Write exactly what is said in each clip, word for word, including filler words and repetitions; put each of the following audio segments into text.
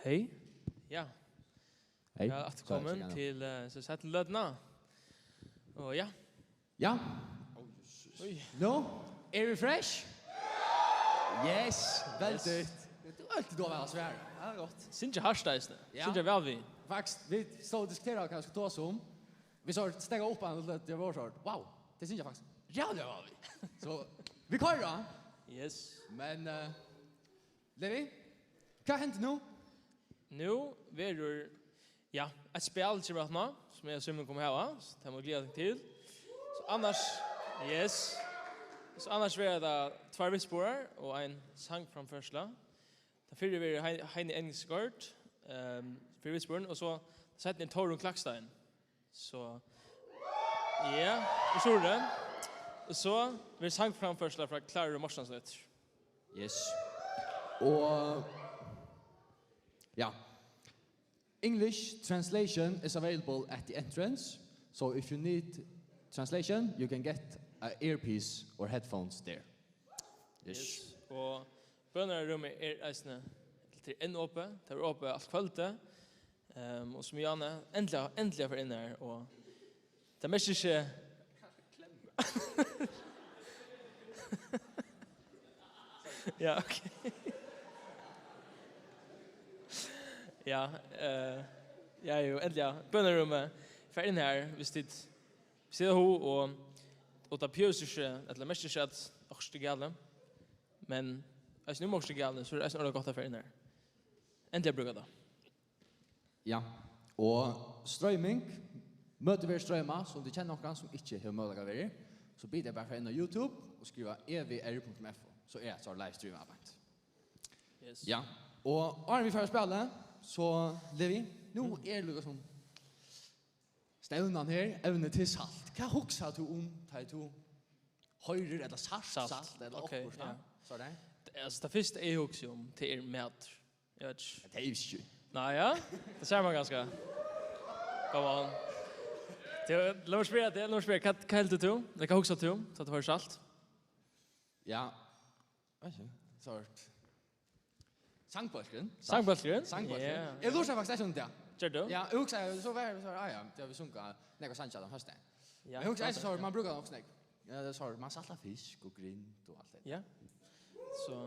Hey. Ja. Hey. Ja, aftur komin til, eh, so sett løtna. Og ja. Ja. Oj. Nú eru vit fresh. Yes, veldig. Yes. Tú ert alltid dugað at svara. Ja, gott. Syngja hart eisini. Ja. Syngja væl við. Faktiskt, vit stóðu og diskuteraðu hvat vit skuldu tosa um. Vit sóu steðga upp á, og tað var so, wow, tey syngja faktiskt ræðuliga væl við. So, vit koyra. Yes. Men, eh, Levi, hvat hendir nú? Nú verður, ja, eitt spæl kemur aftaná, sum eg og Simon koma hava, so tað má gleða tykkum til. So annars, yes. So annars verður tað tveir villsporar og ein sangframførsla. Tað fyrra verður Hein-, Heini Engelsgaard, ehm, fyri villsporin, og so seinni er Tórunn Klakstein. So, ja, og so er tað. Og so verður sangframførsla frá Kláru Mortensdóttur. Yes. Og, ja. English translation is available at the entrance. So if you need translation, you can get a earpiece or headphones there. Yes. Yes. Og bønarúmið er eisini, tað er enn opið, tað er opið alt kvøldið. Ehm, og sum Janne, endiliga, endiliga fara inn har, og tað merkir ikki. Ja, ok. Ja, eh, ja, jú, endiliga. Bønarúmið, far inn har, viss tit, viss tit hava hug, og, og tað behøvist ikki, ella merkir ikki, at okkurt er galið. Men eisini um okkurt er galið, so er tað eisini ordiliga gott at fara inn har. Endiliga brúka tað. Ja, og stroyming, møtið verður stroymað, so um tit kenna onkran sum ikki hevur møguleika at vera her, so bið tey bara fara inn á YouTube og skriva E V R punktum F O, so er tað so livestreamað beint. Yes. Ja, og áðrenn vit fara at spæla, so Levi, nú er líka sum stevnan her, evnið til salt. Hvat hugsar tú um, tá tú hoyrir ella sært salt, salt ella ok, okkurt, ja. Salt, ja. Altso, tað fyrsta eg hugsi um, tað er matur. Eg veit ikki. Ja, tað er ikki. Nei, ja. Tað sær man ganska. Come on. Tað, lat meg spyrja teg, lat meg spyrja, hvat, hvat heldur tú? Ella hvat hugsar tú, tá tú hoyrir salt? Ja. Veit ikki. Sort. Sangbólkurin. Sangbólkurin? Sangbólkurin. Yeah. Eg lurtaði faktiskt eftir honum, ja. Gjørdi tú? Ja, eg hugsaði, so var, so var, ah, ja, tað við sungu nakrar sangir um hostin. Ja, eg hugsaði eftir, so man brúkar nokk snakk. Ja, tað er so, man saltar fisk og grind og alt tað. Ja. So.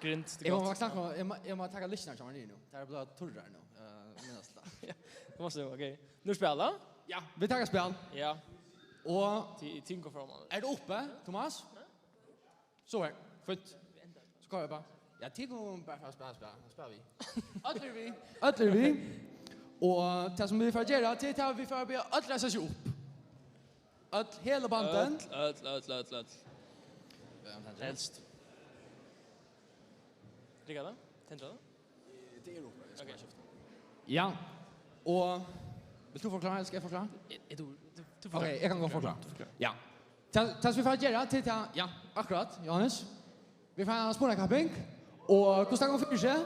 Grind, tað er gott. Eg má faktiskt snakka um, eg má, eg má taka listan hjá mær niður nú. Tað er bara turrar nú. Eh, minnast tað. Ja, tað mást tú, ok. Nú spæla? Ja, vit taka spæl. Ja. Og Ti-, Tingo framman. Er tú uppi, Thomas? So her. Fínt. So koyri eg bara. Ja, tit kunnu bara fara at spæla, spæla. Spæla við. Øll eru við. Øll eru við. Og tað sum vit fara at gera, tað er at vit fara at biðja øll reisa seg upp. Øll, hela bandið. Øll, øll, øll, øll, øll. Helst. Rigga tað? Tendra tað? Tað er uppi, eg skal bara skifta. Ja. Og vilt tú forklára, ella skal eg forklára? Eg, eg, tú, tú, tú forklárar. Ok, eg kann gott forklára. Tú forklárar. Ja. Tað, tað sum vit fara at gera, tað er tað, ja, akkurát, Jóhannes. Vit fara at spurnakapping, og hvussu tað gongur fyri seg,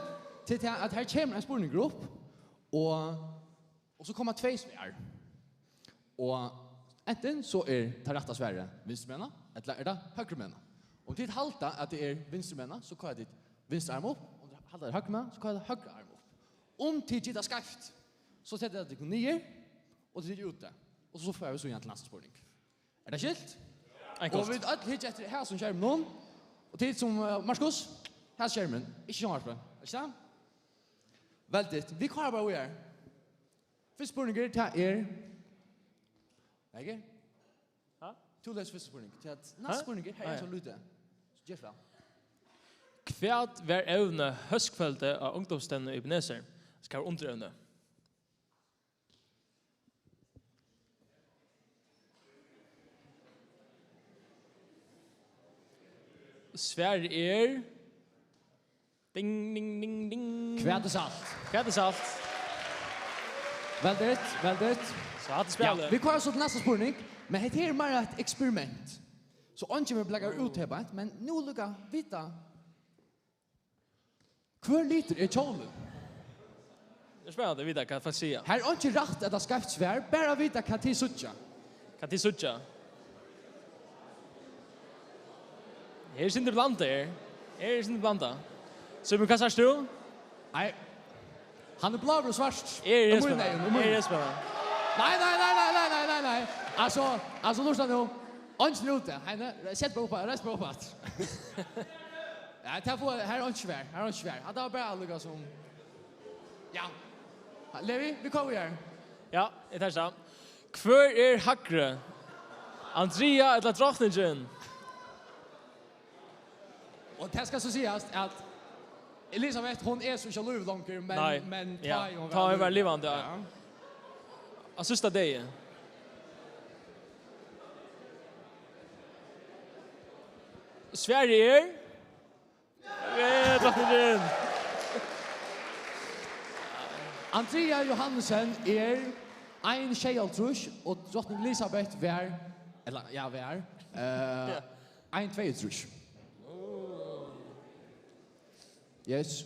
tað er tað at her kemur ein spurningur upp, og, og so koma tvey svar. Og antin so er tað rætta svarið vinstrumegin, ella er tað høgrumegin. Um tit halda at tað er vinstrumegin, so koyra tit vinstru arm upp, um tit halda at tað er høgrumegin, so koyra tit høgru arm upp. Um tit gita skeivt, so seta tit tykkum niður, og tit eru úti. Og so fara vit so til næsta spurning. Er tað skilt? Enkelt. Og vit øll hyggja eftir hasum skerminum. Og tit sum, eh, Markus, hasin skermurin, ikki sjónvarpið, ikki sant? Veldigt. Vit koyra bara víðari. Fyrsti spurningur, tað er, Bergur? Ha? Tú lesur fyrsta spurning. Tað er næsti spurningur, her er so lítið. So ger so væl. Hvat var evnið hóskvøldið á ungdómsstevnu í Ebenezer? Skal vera undirevni. Svarið er ding, ding, ding, ding. Hvat er salt? Hvat er salt? Veldigt, veldigt. So hatta er spælið. Ja, vit koyra so til næsta spurning, men hetta her er meira eitt eksperiment. So eingin vil blaka út her beint, men nú líka vita. Hvør litur er kjólin? Tað er spennandi at vita, hvat fólk siga. Her er einki rætt ella skeivt svar, bara vita, hvat tit síggja. Hvat tit síggja. Her er sindur blandað her. Her er sindur blandað. Símun, hvat sært tú? Nei. Hann er bláur og svartur. Er Um munin Espen? Eygu, um munin. Er Espen? Nei, nei, nei, nei, nei, nei, nei, nei. Altso, altso, lurta nú. Eingin er úti. Heini, set bara upp, reis bara upp aftur. Ja, tað fáa, her er einki vær. Her er einki vær. Hatta var bara líka sum. Ja. Levi, vit koma her. Ja, eg testa. Hvør er hægri? Andrea ella drotningin? Og tað skal so sigast, at Elisabeth, hon er so ikki á lívi longur, men, Nei. men tá Ja. ið hon Tá hon var livandi, ja. Ja. Á síðsta degi. Svarið er Ja, drotningin. Andrea Johannesen er ein sjeyoghálvtrýss, og drotning Elisabeth var, ella, ja, var, eh, Ja. ein tveyogtrýss. Yes.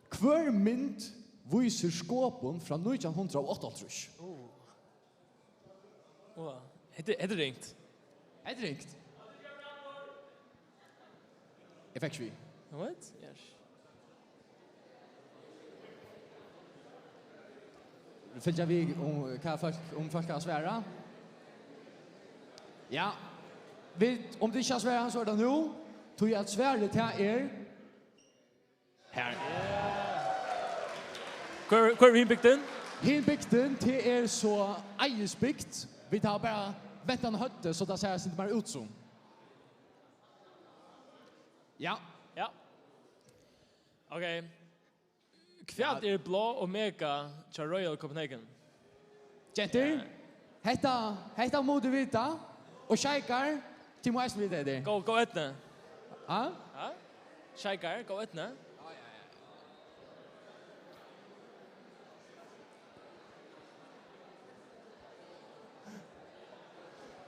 Hvør mynd vísir Skopun frá nítjan hundrað og áttaoghálvtrýss? Wow. Hetta, hetta er ringt. Hetta er ringt. Eg fekk ikki við. What? Yes. Fylgja við um hvat fólk, um fólk hava svarað. Ja. Vit, um tit ikki hava svarað, so er tað nú. Tí at svarið, tað er Her. Hvør, hvør er hin bygdin? Hin bygdin, tað er so Eiðisbygd. Vit hava bara vent hann høvdið, so tað sær eitt sindur meira út sum. Ja. Ja. Ok. Hvat Ja. er blá omega hjá Royal Copenhagen? Gentur, hetta, hetta mugu tit vita, og sjeikar, tit mugu eisini vita hetta. Góð, góð eydna. Ha? Ha? Sjeikar, góð eydna.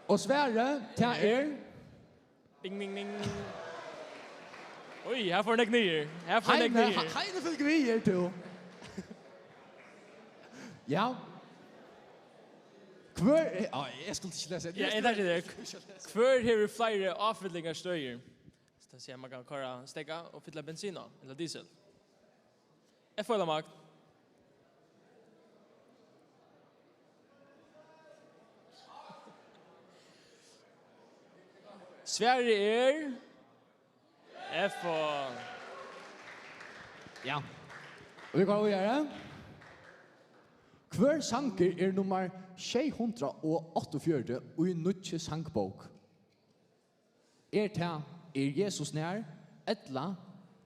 Og svarið, tað er Bing, bing, bing. Oj, her fór hann niður. Her fór hann Heine, niður. He-, Heine fylgir við her, tú. Ja. Hvør er, á, eg skuldi ikki lesa. Ja, eg tað er. Hvør hevur fleiri áfyllingarstøðir? So tað sigur, man kann koyra steðga og fylla bensin á, ella diesel. F O ella Magn? Svarið er F O. Ja. Og vit koma víðari. Hvør sangur er nummar sjey hundrað og áttaogfjøruti í nýggju sangbók? Er tað Er Jesus nær, ella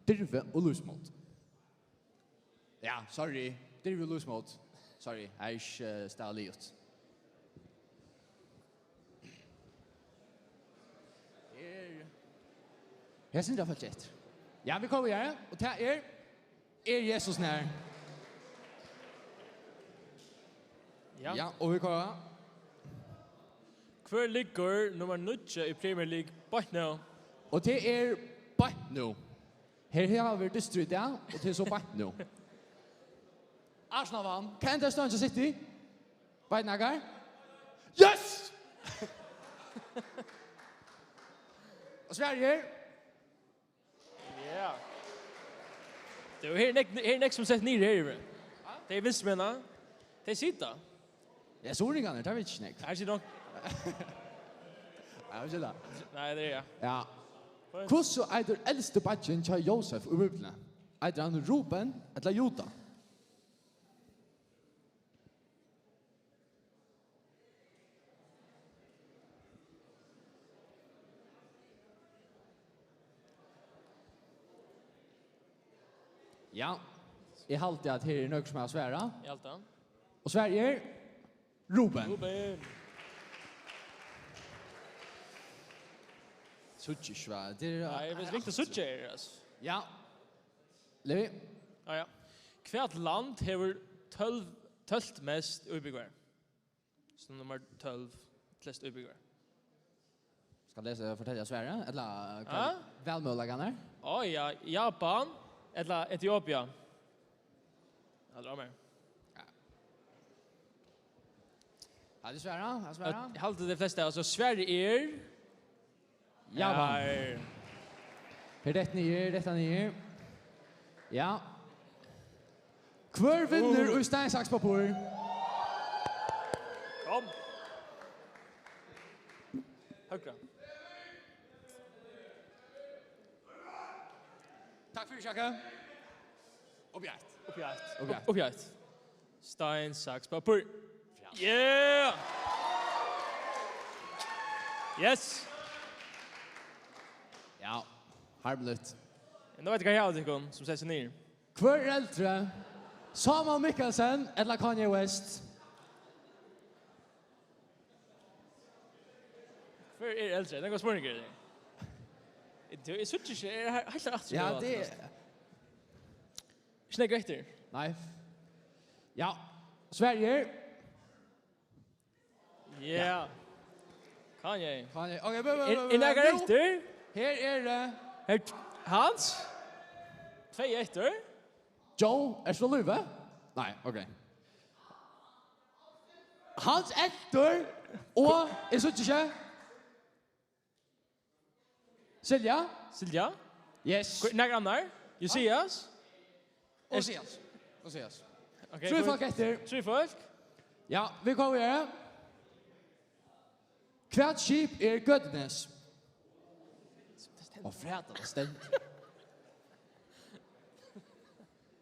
Dirvi og lívsmót? Ja, sorry. Dirvi og lívsmót. Sorry, eg er ikki, eh, staðliga liðugt. Er Her sindra fólk eftir. Ja, vit koma víðari, og tað er Er Jesus nær? Ja. Ja, og vit koma. Hvør liggur nummar níggju í Premier League beint nú? Og tað er beint nú. Her hava vit dystur í dag, og tað er so beint nú. Arsenal vann. Hvat endar støðan hjá City? Veit nakar? Yes! Og Sverige er Ja. Tað er her nógv, her er nógv sum sett niður her, yvir. Tey vinstru menn, tey sita. Ja, suðuroyingarnir, tað veit ikki nógv. Her sita nokk. Ja, vit sita. Nei, tað er ja. Ja. Hvussu eitur elsti beiggin hjá Jósef í Bíbliuni? Eitur hann Ruben ella Juda? Ja, eg haldi, at her er nøkur sum hava svarað. Eg haldi. Og svarið er Ruben. Ruben. Síggi ikki, hvat? Tað er Nei, eg veist ikki, at síggja er, altso. Ja. Levi? Ah, ja. Hvat land hevur tólv, tólvt mest íbúgvar? So nummar tólv, flest íbúgvar. Skal eg lesa, fortelja svarið? Ella hvat Ha? valmøguleikarnar? Á, ja. Japan ella Etiopia? Aldri á mær. Ja. Hava tit svarað? Hava tit svarað? Eg haldi, tey flestu, altso, svarið er Japan. Her. Her dett niður, detta niður. Ja. Hvør vinnur í stein, saks, pappír? Kom. Høgra. Takk fyri, Shaka. Upp í eitt. Upp í eitt. Upp í eitt. Upp í eitt. Stein, saks, pappír. Yeah! Yes! Ja, harmligt. Nú veit eg hvat eg havi tykkum, sum sett seg niður. Hvør er eldri? Samuel Mikkelsen ella Kanye West? Hvør er eldri? Tað er ein góður spurningur. Eg, eg síggi ikki, eg eri he-, heilt aftur. Ja, tað er. Ikki nógv eftir. Nei. Ja, svarið er Ja. Kanye. Kanye. Ok, men, men, Er, men, er nakar men, nú, eftir? Her er, eh, Her, Hans? Tvey eftir? Joe, ert tú á lívi? Nei, ok. Hans eftir, og eg síggi ikki. Silja? Silja? Yes. Hva, nakar annar? Josias? Og Sias. Og Sias. Ok, Trý kom fólk eftir. Trý fólk? Ja, vit koma her. Hvat skip er Gøtunes? Og fræta, tað stendur.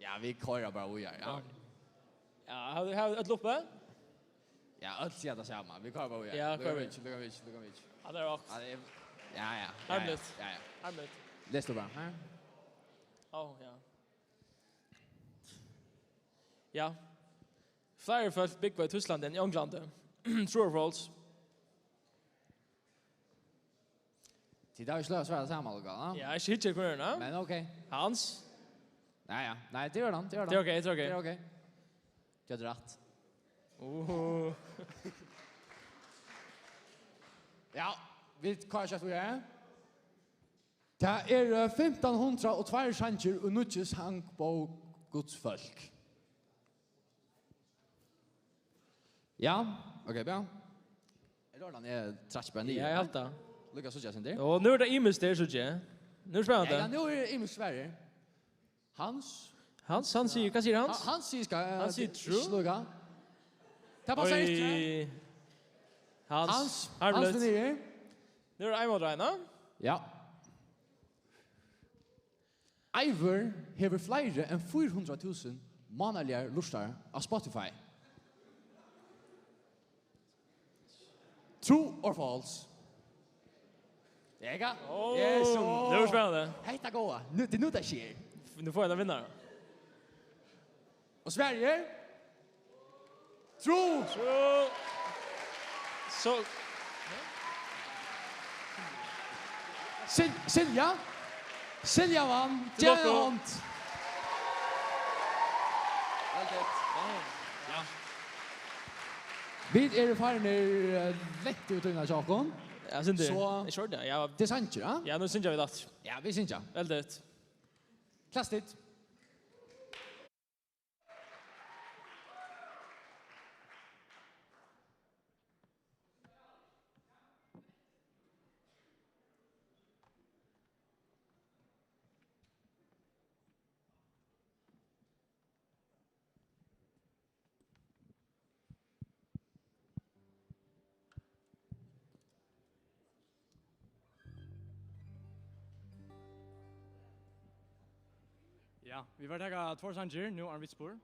Ja, vit koyra bara víðari, ja. Ja, hava, hava øll uppi? Ja, øll siga tað sama. Vit koyra bara, ja. Ja, Lukka koyra. Vit, lukka vit, lukka vit. Ja, tað er vátt. Ja, tað er, ja, ja, ja, ja, Harmligt. Ja, ja. Harmligt. Les tú bara. Hæ? Ó, ja. Ja. Fleiri fólk búgva í Týsklandi enn í Onglandi. True or false? Tit hava ikki løg at svara saman, Luka, ha? Ja, ikki hyggja í hvørjum, ha? Men ok. Hans? Ja, ja. Nei, tað er hann, tað er hann. Tað er ok, tað er ok. Tað er ok. Gjørdi rætt. Uh. Ja, vit, hvat er skjótt, ja? Tað eru, eh, fimtan hundrað og tveir sangir í nýggju sangbók Guds fólk. Ja, ok, ja. Er tað ordan, eg trakki bara niður? Ja, eg helt tað. Lukas, síggja sindur. Og nú er tað ymiskt, tað er, síggi eg. Nú er spennandi. Ja, ja, nú er ymiskt svar her. Hans. Hans, hann sigur, hvat sigur Hans? Ha-, Hans sigur ska-, Hann sigur eh, true. Sluga. Tað passar ikki. Oj. Hans, Hans, harmligt. Hans vinnur. Nú er tað ein móti einum. Ja. Eivør hevur fleiri enn fýra hundrað túsund mánaligar lurtarar á Spotify. True or false? Ega? Ó, yes, nú er spennandi. Hetta góða. Nú, tað er nú tað sker. Nú fáa vit ein vinnara. Og svarið er? True. True. So Sil-, Silja. Silja vann. Til lukku. Gev henni hond. Væl gert. Ja. Vit eru farnir, eh, langt út í tíðina hjá okkum. Ja, sindur. So Eg skjønner, ja. Tað er sangir, ja? Ja, nú syngja vit aftur. Ja, vit syngja. Veldig. Klassiskt. Ja, vit fara taka tveir sangir nú, áðrenn vit spyrja.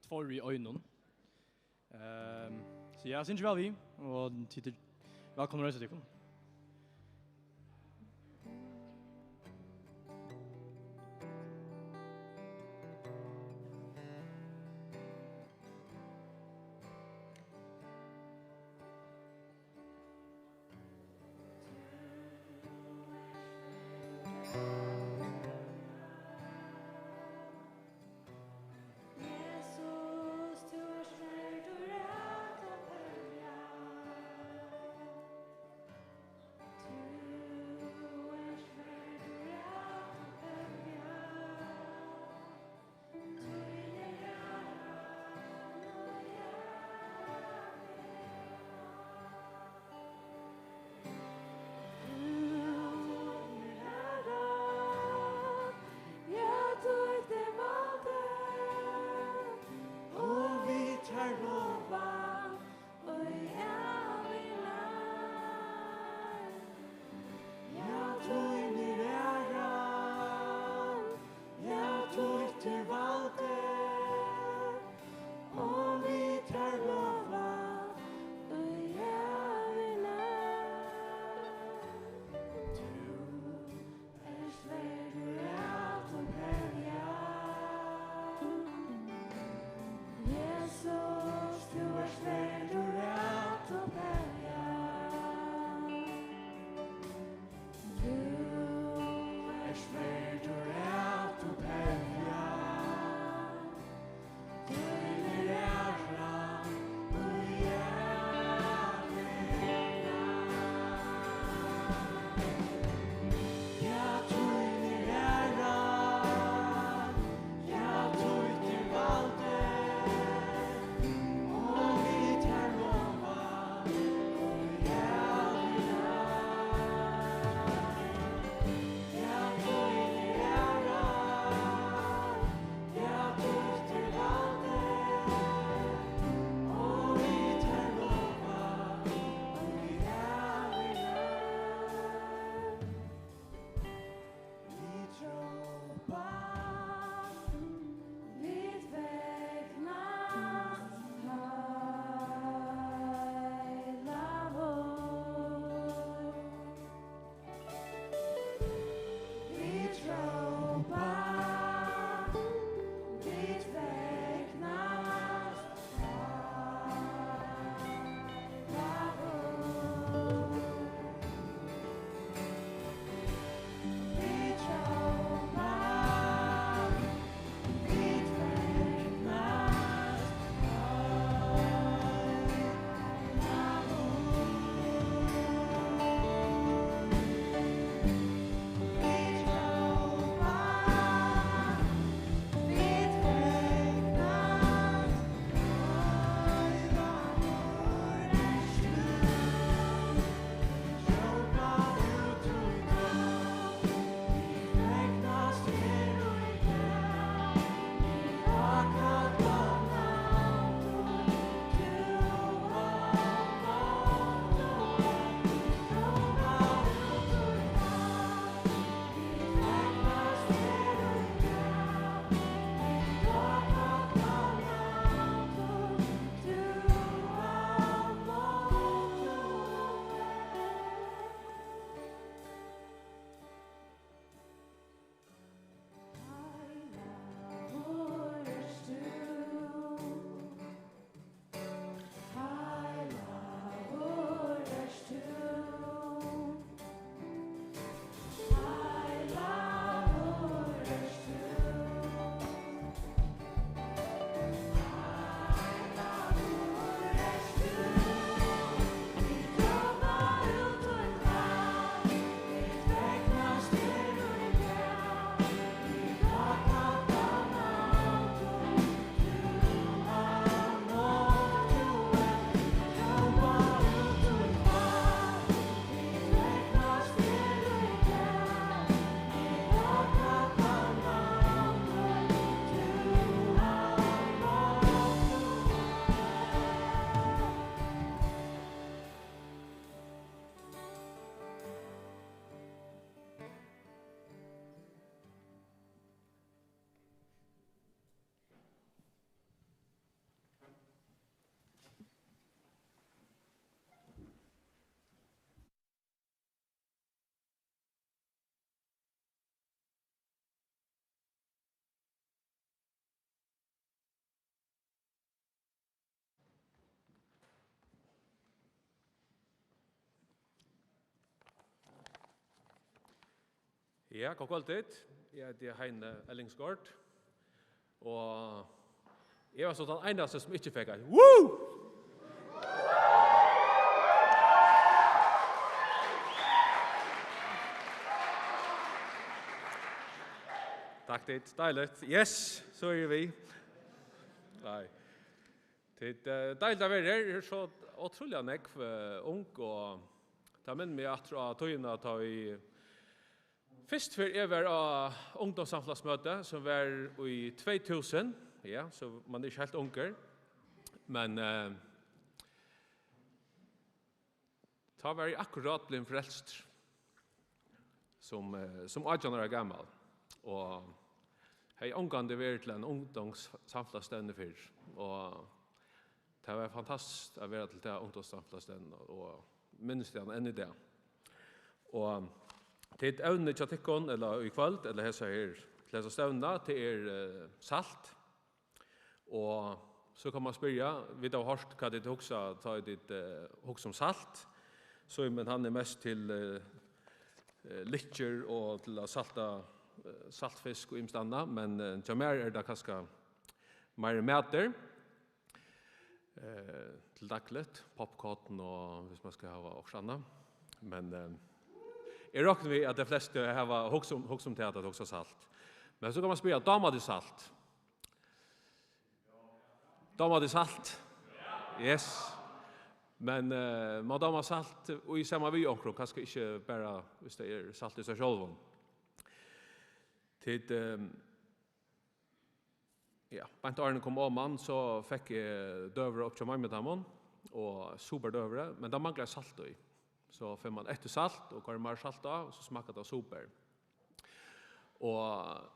Tveir í einum. Ehm, so ja, syngi væl við, og tit eru vælkomin at reisa tykkum. Ja, gott kvøldið. Eg heiti Heini Ellingsgaard. Og eg var so tann einasti sum ikki fekk eitt woo! Takk, tit. Deiligt. Yes, so eru vit. Nei. Tit, eh, deiligt at vera her. Her er so ótrúliga nógv, eh, ung, og tað minnir meg aftur á tíðina, tá ið fyrst ferð eg var á ungdómssamfelagsmøti, sum var í tvey túsund, ja, so man er ikki heilt ungur, men, eh, tá var eg akkurát blivin frelstur sum, eh, sum átjan ára gamal, og hevði ongantíð verið til eina ungdómssamfelagsstevnu fyrr, og tað var fantastiskt at vera til ta ungdómssamfelagsstevnu, og minnist eg hana enn í dag. Og tit, evnið hjá tykkum, ella í kvøld, ella hesa her, til hesa stevnuna, tað er, eh, salt. Og so kann man spyrja, vit hava hoyrt hvat tit hugsa, tá ið tit, eh, hugsa um salt. Símun, hann er mest til, eh, eh, lykkjur og til at salta, eh, saltfisk og ymist annað, men, eh, hjá mær er tað kanska meiri matur. Eh, til dagligt, popcorn og hvis man skal hava okkurt annað. Men, eh, eg rokni við, at tey flestu hava hugsa um, hugsa um tað, at hugsa salt. Men so kann man spyrja, dámar tær salt? Dámar tær salt? Yes. Men, eh, man dámar salt í saman við onkrum, kanska ikki bara, hvis tað er salt í sær sjálvum. Tit, eh, ja, beint áðrenn eg kom oman, so fekk eg døgurða upp hjá mammu og teimum, og super døgurða, men tað manglaði salt í. So fær man eftir salt og koyrir meira salt á, og so smakkar tað super. Og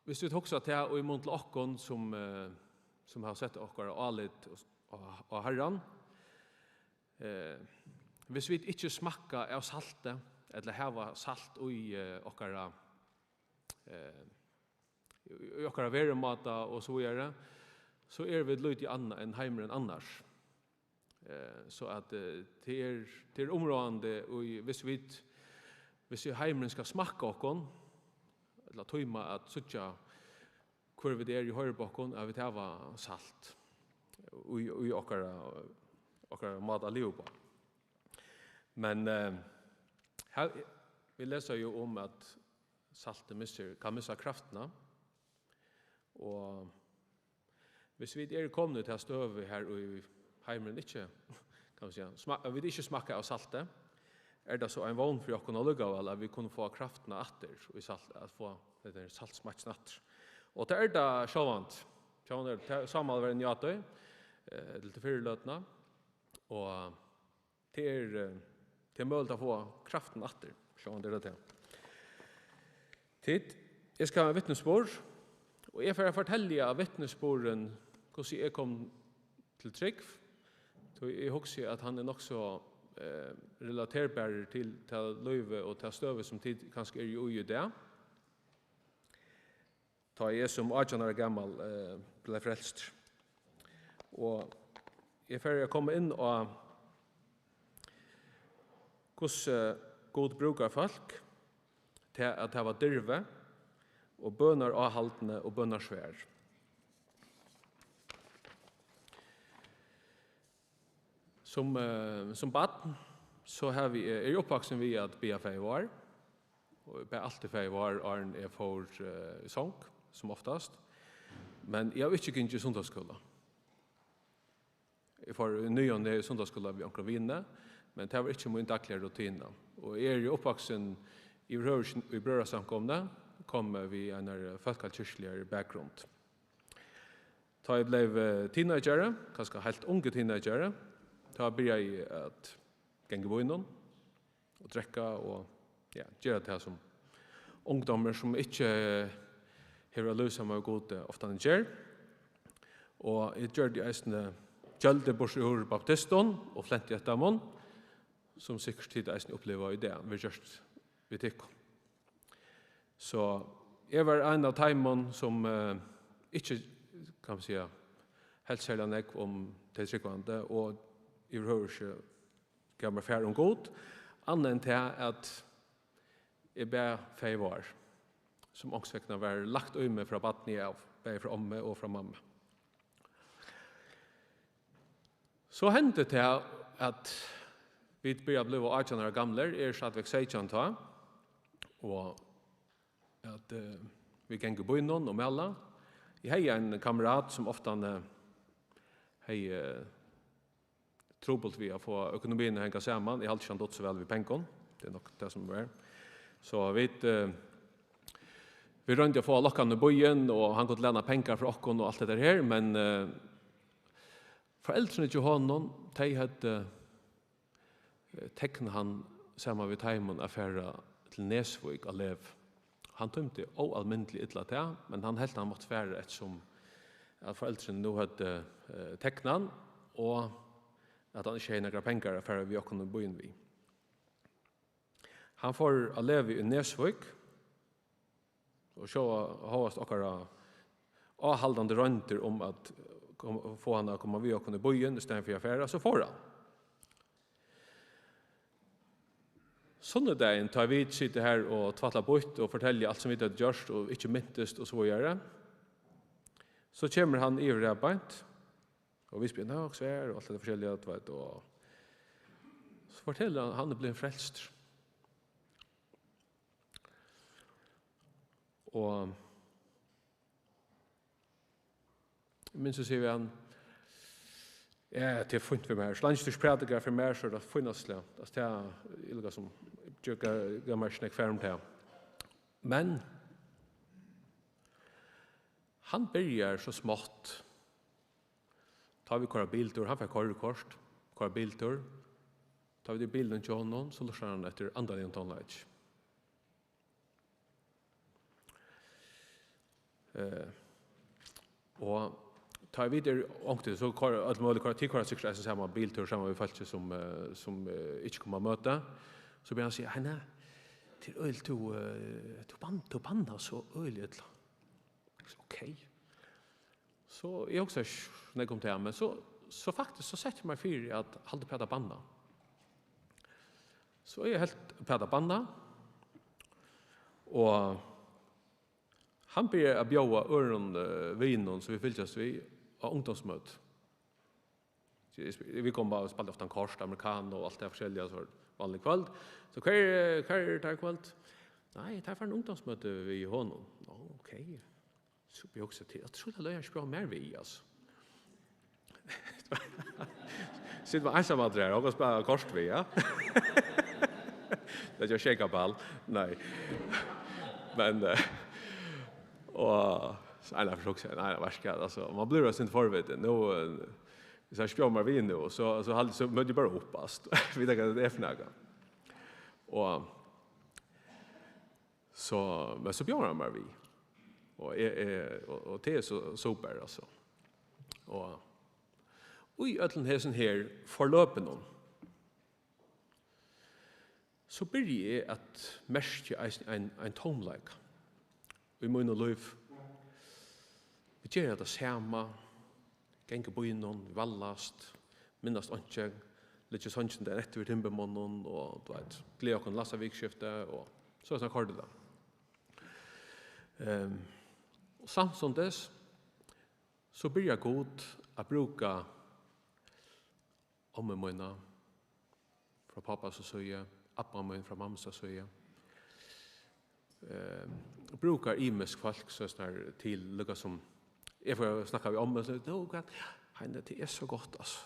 hvis vit hugsa tað í mun til okkum, sum, eh, sum hava sett okkara álit á, á, á Harran, eh, hvis vit ikki smakka av salti, ella hava salt í, eh, okkara, eh, í, í okkara verumáta og so víðari, so eru vit lítið annað enn heimurin annars. Eh, so at, eh, tað er, tað er umráðandi, og í, hvis vit, hvis í heimurin skal smakka okkum, ella tíma at síggja, hvør vit eru í hoyrbokkum, at vit hava salt í, í okkara, okkara máta at liva uppá. Men, eh, her, vit lesa jú um, at saltið missir, kann missa kraftina, og hvis vit eru komin í ta støðu her í heimurin ikki, kann man siga, sma-, vit ikki smakka av salti, er tað so ein vón fyri okkum allíkavæl, at vit kunnu fáa kraftina aftur í salt, at fáa hetta her saltsmakkin aftur? Og tað er tað sjálvandi. Sjálvandi er tað, Sámal var inni á tí, eh, til fyriløtuna, og tað er, eh, tað er møguligt at fáa kraftin aftur, sjálvandi er tað tað. Tit, eg skal hava ein vitnisburð, og eg fari at fortelja vitnisburðin, hvussu eg kom til trúgv, tí eg hugsi, at hann er nokk so, eh, relaterbarur til tað lívið og ta støðu, sum tit kanska eru í í dag. Tá eg sum átjan ára gamal, eh, bleiv frelstur. Og eg fari at koma inn á, hvussu Gud brúkar fólk til at hava dirvi og bønaráhaldni og bønarsvar. Sum, eh, sum barn, so havi eg, eri eg uppvaksin við at biðja Faðir vár. Og eg bað altíð Faðir vár, áðrenn eg fór, eh, í song, sum oftast. Men eg havi ikki gingið í sunnudagsskúla. Eg fór í ny og næ í sunnudagsskúla við onkrum vini, men tað var ikki mín dagliga rutina. Og eg eri uppvaksin yvirhøvur ikki í brøðrasamkomuni, komin við einari fólkakirkjuligari bakgrund. Tá eg bleiv, eh, teenagari, kanska heilt ungur teenagari, tá byrjaði eg at ganga í vínum og drekka og, ja, gera tað, sum ungdómur, sum ikki, eh, hevur eitt lív saman við Gud, eh, ofta ger. Og eg gjørdi eisini gjøldur burtur úr baptistum og flenti eftir teimum, sum sikkurt tit eisini uppliva í dag, verður gjørt við tykkum. So eg var ein av teimum, sum, eh, ikki, kann man siga, helt serliga nógv um tey trúgvandi, og yvirhøvur ikki gav mær far um Gud, annað enn tað, at eg bað Faðir vár. sum onkursvegna var lagt í meg frá barni av, bæði frá ommu og frá mammu. So hendi tað, at vit byrja at blíva átjan ára gamlir, eg eri stadigvæk seytjan tá, og at, eh, vit ganga í býnum og mala. Eg hevði ein kammerat, sum ofta, eh, hevði, eh, trupult við at fáa økonomiina at hanga saman. Eg haldi ikki, hann dugdi so væl við pengum. Tað er nokk tað, sum er. So vit, eh, vit royndu at fáa lokkan í býin, og hann kundi læna pengar frá okkum og alt det der her, men, eh, foreldrini hjá honum, tey høvdu, eh, teknað hann saman við teimum at fara til Nesvík á leguvegin. Hann tímdi óalmindiliga illa tað, men hann helt, hann mátti fara, eftirsum at foreldrini nú høvdu, eh, teknað hann, og at hann ikki hevði nakrar pengar at fara við okkum í býin við. Hann fór á leguvegin í Nesvík, og so hóast okkara áhaldandi royndir um at kom-, fáa hann at koma við okkum í býin í staðin fyri at fara, so fór hann. Sunnudagin, tá vit sita her og tvætla býtt og fortelja alt, sum vit hava gjørt og ikki mintist og so víðari, so kemur hann yvir har beint, og vit spyrja, "Nú, hvør er?" og alt det forskellige, du veit, og so fortelur hann, hann er blivin frelstur. Og eg minnist, eg sigi við hann, "Ja, tað er fínt við mær. So leingi tú ikki prædikar fyri mær, so er tað fínasta. Altso, tað er líka sum, eg gav, gav mær ikki nógv far um tað." Men hann byrjar so smátt. Tá vit koyra biltúr, hann fær koyrikort, koyra biltúr. Tá vit eru í bilinum hjá honum, so lurtar hann eftir andaligum tónleiki. Eh, og tá vit eru onkuntíð, so koyra øll møgulig, koyra, tit koyra sikkurt eisini saman biltúr saman við fólki sum, eh, sum, eh, ikki koma á møti. So byrjar hann at siga, "Heini, tað er øgiliga, tú, eh, tú bann-, tú bannar so øgiliga illa." Ok. So eg hugsaði ikki nógv um tað, men so, so faktiskt, so setti eg mær fyri at halda uppat at banna. So eg helt uppat at banna, og hann byrjaði at bjóða øðrum, eh, vinum, sum vit fylgjast við, á ungdómsmøti. So eg sp-, vit komu bara og spældu ofta kort, amerikano og alt det forskellige, so vanlig kvøld. So, "Hvar er, hvar er tað í kvøld?" "Nei, tað er fyri ungdómsmøti við honum." "Nú, ok." So eg hugsaði, "Tað er ótrúligt, at hann spyr mær við, altso." Situr man einsamallur her, og kann spæla kort við, ja? Tað er ikki Shake Up All, nei. Men, eh, og so, nei, nei, forsøk seg, nei, nei, veit ikki, altso, man blívur eitt sindur forvitin. Nú, eh, viss hann spyr mær við nú, so, so haldi, so møti eg bara upp, altso. Veit ikki, hvat tað er fyri nakað. Og so, men so bjóðar hann mær við. Og eg, eg, og, og tað er so super, altso. Og í øllum hesum her forløpunum, so byrji eg at merkja eisini ein, ein tómleika í mínum lívi. Vit gera tað sama, ganga í býnum, vit vallast, minnast einki, liggja í songini dagin eftir við timburmonnum og, tú veit, gleða okkum til næsta vikuskifti og so, soleiðis koyrdi tað. Ehm, og samstundis, so byrjar Gud at brúka ommu mína frá pápasa síðu, abba mín frá mammusa síðu. Eh, brúkar ymisk fólk, so snar til, líka sum eg fór at snakka við ommu, so, "Nú, hvat, Heini, tað er so gott, altso.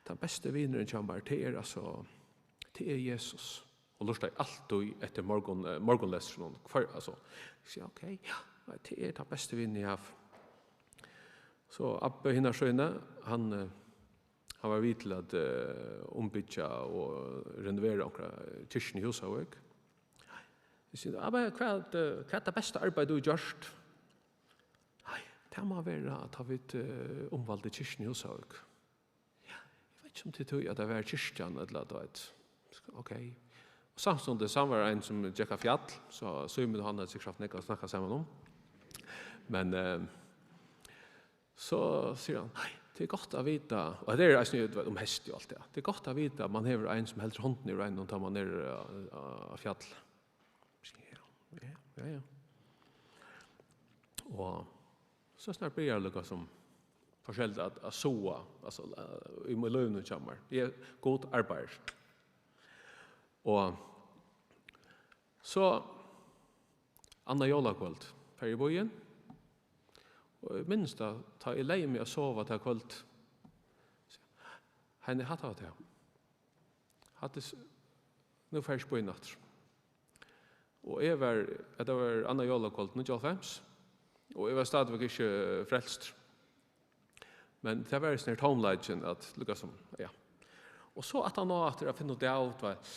Tann besti vinurin hjá mær, tað er, altso, tað er Jesus." Og lurtaði altíð eftir morgun, eh, morgunlestrinum. Hvør, altso, eg sigi, "Ok, ja, nei, tað er tann besti vinurin eg havi." So abbi hinnar síni, hann, eh, hann var við til at, eh, umbyggja og renovera onkra kirkjuna í Húsavík. Eg sigi, "Abbi, hvat, eh, hvat er tað besta arbeiði, tú hevur gjørt?" "Nei, tað má vera, at tá vit, eh, umvældu kirkjuna í Húsavík." "Ja, eg veit ikki, um tað er tí, at tað var kirkjan, ella, tú veit." Ok. Og samstundis, hann var ein, sum gekk á fjall, so Símun og hann høvdu sikkurt havt nógv at snakka saman um. Men, eh, so sigur hann, "Nei, tað er gott at vita." Og tað er eisini, tú veit, um heystið og alt tað. "Tað er gott at vita, at man hevur ein, sum heldur hondina yvir einum, tá man er, eh, á, á fjalli." Ja, ja, ja, ja. Og so snart byrjar líka sum forskelligt at, at sáa, altso, eh, í, í lívinum hjá mær. Eg, Gud arbeiðir. Og so annað jólakvøld, fari eg í býin. Og eg minnist tað, tá eg legði meg at sova tað kvøld, Henni, hatta var tað. Hatta er s-, nú fari eg ikki í býin aftur. Og eg var, hetta var annað jólakvøld níggjuoghálvfems, og eg var stadigvæk ikki, eh, frelstur. Men tað var hesin her tómleikin, at líkasum, ja. Og so aftan á aftur at finna út av, tú veit,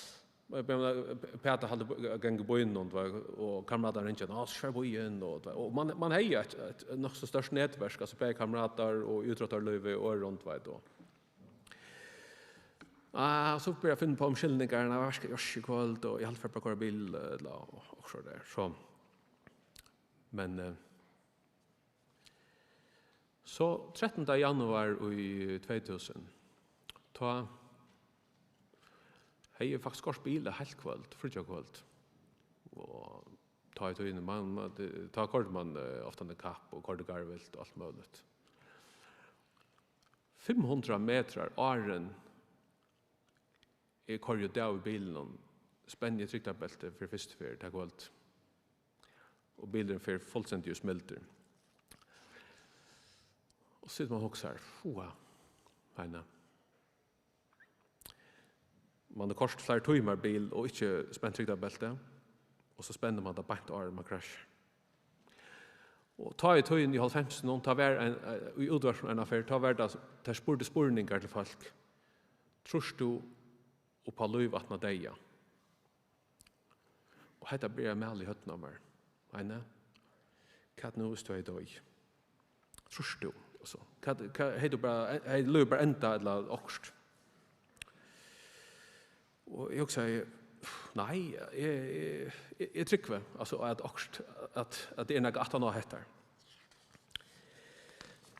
Pætur haldi at ganga í býnum, tú veit, og kameratar ringja, "Á, so fer býin," og, tú veit, og man, man hevði eitt, eitt nokk so stórt netverk, altso bæði kameratar og í ítróttarlívi og øðrum, tú veit, og, ah, so byrjaði at finna upp á umskylningar, "Nei, eg skal ikki í kvøld, og eg haldi eg fari bara at koyra bil," ella, og, og so der, so. Men, eh, So trettanda januar í tvey túsund, tá hevði eg faktiskt koyrt bil eitt heilt kvøld, fríggjakvøld. Og tá í tíðini, man, man, tá koyrdi man, eh, ofta í kapp og koyrdi garvilt og alt møguligt. Fimm hundrað metrar áðrenn eg koyri út av í bilinum, spenni eg trygdarbeltið fyri fyrstu ferð tað kvøld. Og bilurin fer fullstendig í smildur. Og so situr man og hugsar, "Fúha, Heini." Man hevur koyrt fleiri tímar bil og ikki spent trygdarbeltið, og so spennir man tað beint áðrenn man krassjar. Og tá í tíðini í hálvfemsunum, tá var ein, eh, í útvarpinum eina ferð, tá var tað, tær spurdu spurningar til fólk. "Trýrt tú upp á lív aftan á deyða?" Og hetta byrjaði at mala í høvdinum á mær. Heini, hvat nú, viss tú ert doyð? Trýrt tú? Og so, hvat, hvat, hevði tú bara, hevði lívið bara endað ella okkurt? Og eg hugsaði, nei, eg, eg, eg, eg trúgvi, altso, at okkurt, at, at tað er nakað aftan á hetta.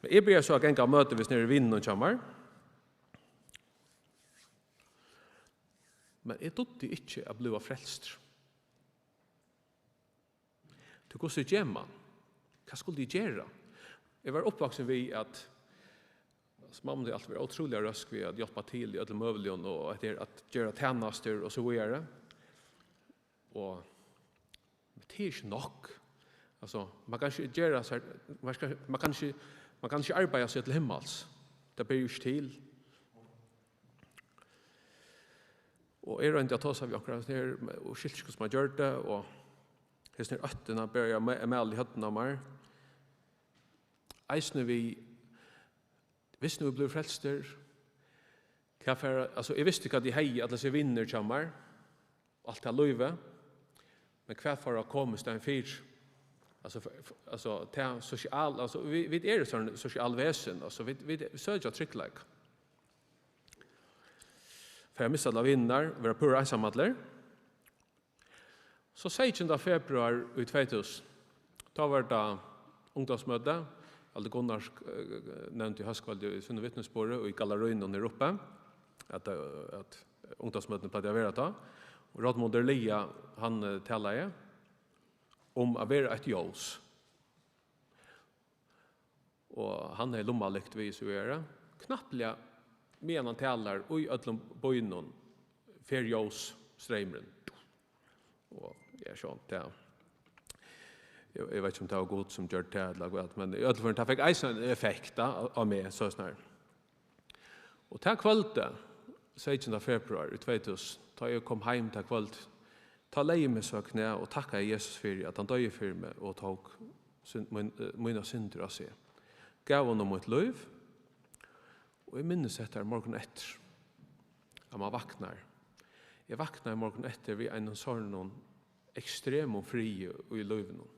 Men eg byrjaði so at ganga á møti við sovorðnar vinir hjá mær. Men eg dugdi ikki at blíva frelstur. Tí hvussu ger man? Hvat skuldi eg gera? Eg var uppvaksin við, at, altso, mamma hevði altíð verið ótrúliga røsk við at hjálpa til í øllum møguligum, og at, at gera tænastur og so víðari. Og, men tað er ikki nokk. Altso, man kann ikki gera sær, man skal, man kann ikki, man kann ikki arbeiða seg til himmals. Tað ber jú ikki til. Og eg royndi at tosa við onkran her, og skilti ikki, hvussu man gjørdi, og hesin her óttin, hann byrjaði at ma-, mala í høvdinum á mær. Eisini við, viss nú eg blívi frelstur, hvat fara, altso, eg visti, hvat eg hevði, allar hesar vinir hjá mær, alt tað lívið, men hvat fór at koma í staðin fyri? Altso, f-, f-, altso, tað sosial-, altso, vit, vit eru sovorðin sosial vesin, altso, vit, vit, vit søkja tryggleika. Fara at missa allar vinirnar, vera púra einsamallur. So seytjanda februar í tvey túsund, tá var tað ungdómsmøti. Aldur Gunnar, eh, nevndi hóskvøldið í sínum vitnisburði í Gallerínum her uppi, at, eh, at ungdómsmøtini plagdu at vera tá. Og Rómundur Lea, hann, eh, talaði um at vera eitt ljós. Og hann hevði lummalykt við sær, knappliga meðan hann talar, í øllum býnum fer ljósstreymurin. Og eg sjá, tað, eg, eg veit ikki, um tað var Gud, sum gjørdi tað, ella hvat, men í øllum førum, tað fekk eisini ein effekt, á, á meg, so snar. Og tað kvøldið, seytjanda februar í tvey túsund, tá eg kom heim tað kvøldið, tá legði eg meg so á knæ og takkaði Jesus fyri, at hann doyði fyri meg og tók synd-, mín, eh, mínar syndir á seg. Gav honum mítt lív, og eg minnist hetta morgun eftir, at man vaknar. Eg vaknaði morgun eftir við einum sovorðnum ekstremum friði í lívinum.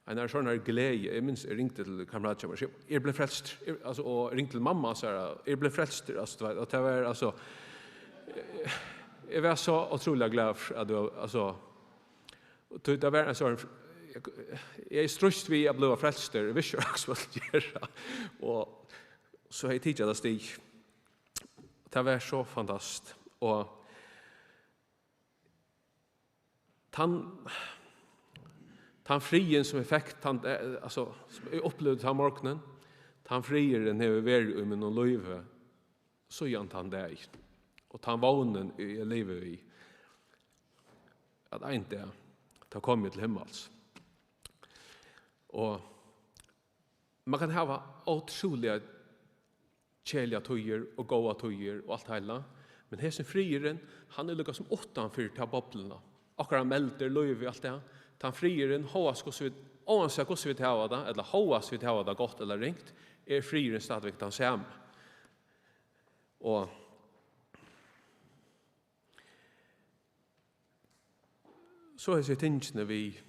Einari sovorðnari gleði. Eg minnist, eg ringdi til kameratin hjá mær, sigi, "Eg blívi frelstur." Eg, altso, og ringdi til mammu, og sá, "Eg blívi frelstur." Altso, tú veit, og tað var, altso, eg, eg var so ótrúliga glaður, at tú, altso, og tí tað var ein sovorðin, eg, eg stríddi við at blíva frelstur, eg visti ikki, hvat eg skuldi gera. Og so hevði eg tikið tað stig. Tað var so fantastiskt. Og tann, Tann friðin, sum eg fekk, tann, eh, altso, sum eg upplivdi tann morgunin, tann friðurin hevur verið í mínum lívi síðan tann dagin. Og tann vónin, eg livi við, at ein dag, tá komi eg til himmals. Og man kann hava ótrúliga keðiligar tíðir og góðar tíðir og alt heila. Men hesin friðurin, hann er líka sum uttan fyri ta bobluna. Okkara meldir, lívið, alt tað. Tann friðurin, hóast hvussu vit, óansæð hvussu vit hava tað, ella hóast vit hava tað gott ella ringt, er friðurin stadigvæk tann sami. Og so hesi tingini við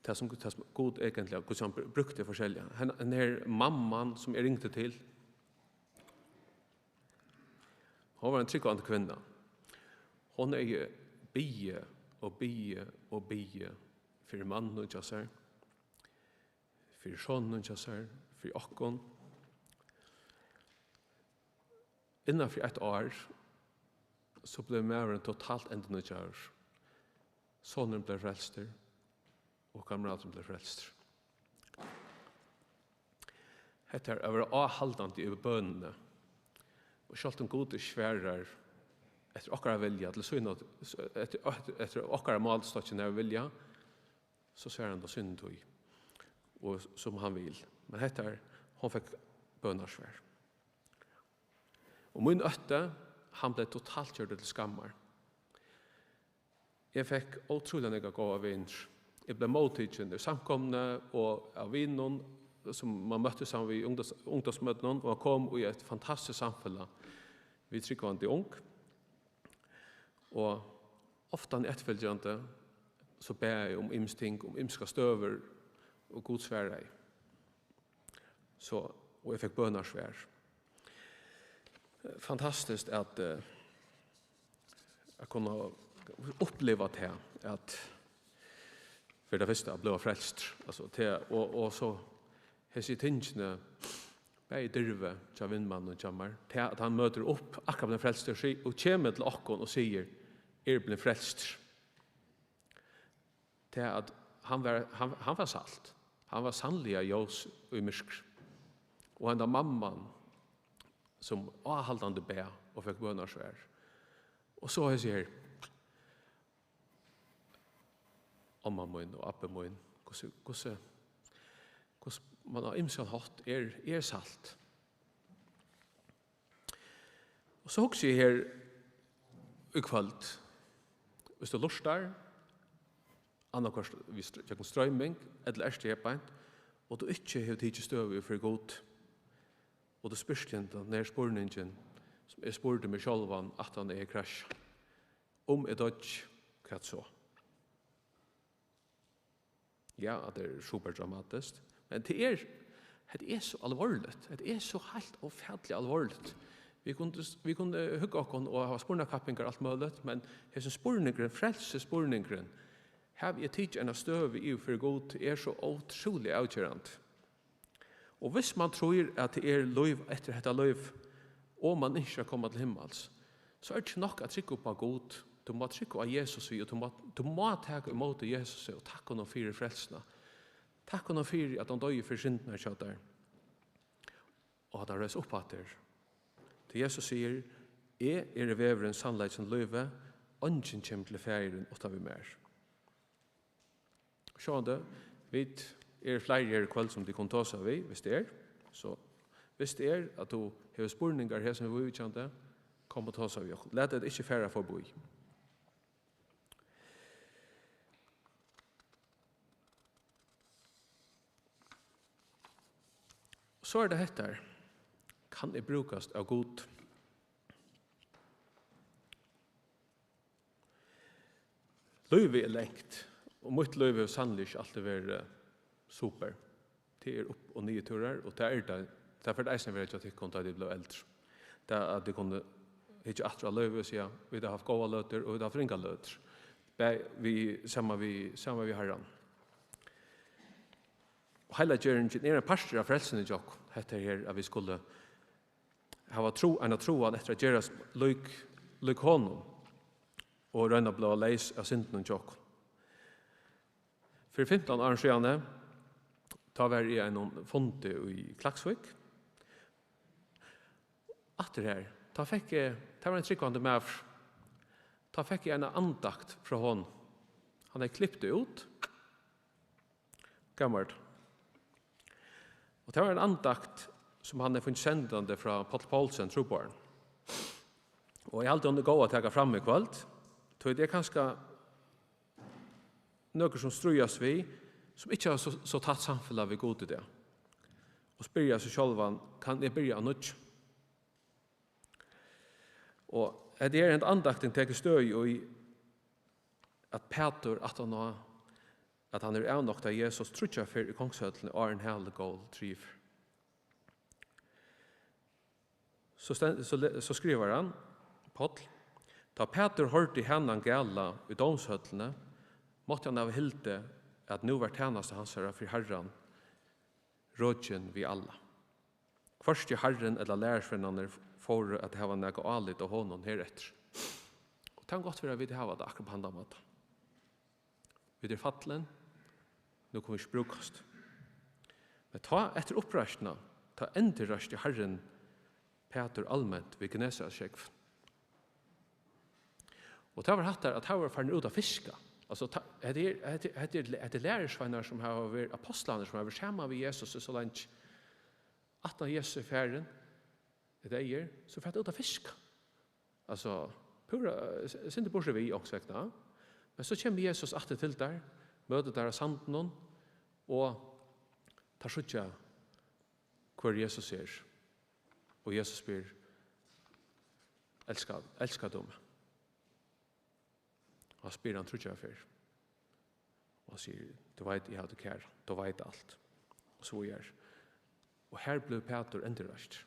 tað sum, tað sum Gud eigentliga, hvussu hann br-, brúkti forskelliga. Hann, hann her mamman, sum eg ringdi til, hon var ein trúgvandi kvinna. Hon hevði biðið og biðið og biðið fyri manninum hjá sær, fyri soninum hjá sær, fyri okkum. Innan fyri eitt ár, so bleiv maðurin totalt endurnýggjaður. Sonurin bleiv frelstur, og kameraturin bleiv frelstur. Hetta er at vera áhaldandi yvir bønini. Og sjálvt um Gud ikki svarar eftir okkara vilja, til sína, eftir, eftir, eftir okkara málstokkin hevur vilja, so svarar hann á síni tíð, og sum hann vil. Men hetta er, hon fekk bønarsvar. Og mín ótti, hann bleiv totalt gjørdur til skammar. Eg fekk ótrúliga nógvar góðar vinir. Eg bleiv móttikin í samkomuni og av vinum, sum man møtti saman við ungdóms-, ungdómsmøtunum, og man kom í eitt fantastiskt samfelag við trúgvandi ung. Og ofta í eftirfylgjandi, so bað eg um ymisk ting, um ymskar støður, og Gud svaraði. So, og eg fekk bønarsvar. Fantastiskt at, eh, at kunna uppliva tað, at fyri tað fyrsta at bliva frelst, altso, tað, og, og so hesi tingini, bæði dirvi hjá vinmanninum hjá mær, tað at hann møtir upp, akkurát blivin frelstur, og kemur til okkum og sigur: "Eg eri blivin frelstur." Tað at hann var, hann, hann var salt. Hann var sanniliga ljós í myrkri. Og henda mamman, sum áhaldandi bað og fekk bønarsvar. Og so hesi her, omma mín og abbi mín, hvussu, hvussu, hvussu man á ymsan hátt er, er salt. Og so hugsi eg her í kvøld, viss tú lurtar, annaðhvørt við str-, gjøgnum stroyming, ella ert her beint, og tú ikki hevur tikið støðu fyri Gud, og tú spyrt teg tann her spurningin, sum eg spurdi meg sjálvan, aftan eg krasjaði: "Um eg doyggi, hvat so?" Ja, at tað er super dramatiskt, men tað er, hetta er so alvorligt. Hetta er so heilt ófatiliga alvorligt. Vit kundu, vit kundu hugga okkum og hava spurnakappingar og alt møguligt, men hesin spurningurin, frelsisspurningurin, havi eg tikið eina støðu yvir fyri Gud, er so ótrúliga avgerandi. Og viss man trýr, at tað er lív eftir hetta lív, og man ynskir at koma til himmals, so er tað ikki nokk at trúgva upp á Gud. Tú má trúgva á Jesus við, og tú má, tú má taka ímóti Jesusi og takka honum fyri frelsuna. Takk honum fyri, at hann doyði fyri syndirnar hjá tær. Og at hann reis upp aftur. Tí Jesus sigur: "Eg eri vegurin, sannleikin og lívið. Eingin kemur til Faðirin uttan við mær." Sjálvandi, vit eru fleiri her í kvøld, sum tit kunnu tosa við, viss tað er. So, viss tað er, at tú hevur spurningar her, sum er viðvíkjandi, kom og tosa við okkum. Lat tað ikki fara forbí. So er tað hetta her. Kann eg brúkast av Gud? Lívið er langt, og mítt lív hevur sanniliga ikki altíð verið, eh, super. Tað er upp- og niðurtúrar, og tað er tað. Tað fer tað eisini at vera hjá tykkum, tá tit blíva eldri. Tað, at tit kunnu hyggja aftur á lívið og siga: "Vit hava havt góðar løtur, og vit hava havt ringar løtur." Bæði við, saman við, saman við Harran. Og heilaggjøringin er ein partur av frelsuni hjá okkum. Hetta her, at vit skulu hava trú, eina trúan eftir at gerast lík, lík honum og royna at blíva leys av syndunum hjá okkum. Fyri fimtan árum síðani, tá var eg á einum fundi í Klaksvík. Aftur har, tá fekk eg, tað var ein trúgvandi maður, tá fekk eg eina andakt frá honum. Hann hevði klipt tað út, gav mær tað. Og tað var ein andakt, sum hann hevði fingið sendandi frá Páll Poulsen, trúboðaranum. Og eg haldi, hon er góð at taka fram í kvøld, tí tað er kanska nøkur, sum stríðast við, sum ikki hava so, so tætt samfelag við Gud í dag, og spyrja seg sjálvan: Kann eg byrja av nýggjum? Og hetta er, henda andaktin tekur støði í, at Pætur, aftan á at hann hevur avnoktað Jesus tríggjar ferð í kongshøllini, áðrenn halið gól triðju ferð. So sten-, so le-, so skrivar hann, Páll: Tá Pætur hoyrdi hanan gala í dómshøllini, mátti hann hava hildið, at nú var tænasta hansara fyri Harran rokin við alla. Hvørki Harrin ella lærisveinarnir fóru at hava nakað álit á honum hereftir. Og tað kann gott vera, at vit hava tað akkurát á handan mátan. Vit eru fallin, nú kunnu vit ikki brúkast. Men tá, eftir uppreisnina, tá endurreisti Harrin Pætur alment við Genesaretsjógvin. Og tað var hatta, at teir vóru farnir út at fiska. Altso, tá, hetta er, hetta, hetta er, hetta er lærisveinar, sum hava verið, ápostlarnir, sum hava verið saman við Jesus í so leingi. Aftan Jesus er farin, er deyður, so fara teir út at fiska. Altso, púra, eh, sindur burtur við onkursvegna. Men so kemur Jesus aftur til teir, møtir teir á sandinum, og teir síggja, hvør Jesus er. Og Jesus spyr: Elskar, elskar tú meg? Og hann spyr hann tríggjar ferð. Og hann sigur: Tú veit, eg havi teg kæran, tú veit alt. Og so er. Og her bleiv Pætur endurreistur.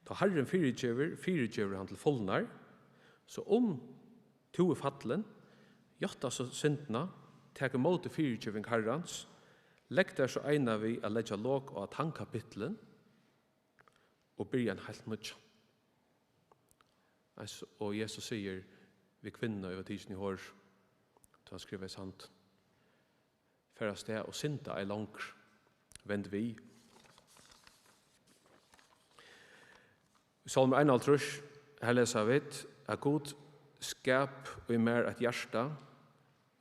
Tá Harrin fyrigevur, fyrigevur hann til fulnar. So um tú ert fallin, játta so syndina, tak ímóti fyrigeving Harrans, legg tær so eina við at leggja lok á tann kapittulin, og byrja ein heilt nýggjan. Eins og Jesus sigur við kvinnuna, ið var tikin í hor, tá hann skrivaði sand: Far avstað og synda ei longur, vend við. Í Sálmi einoghálvtrýss, her lesa vit, at Gud: Skap í mær eitt hjarta,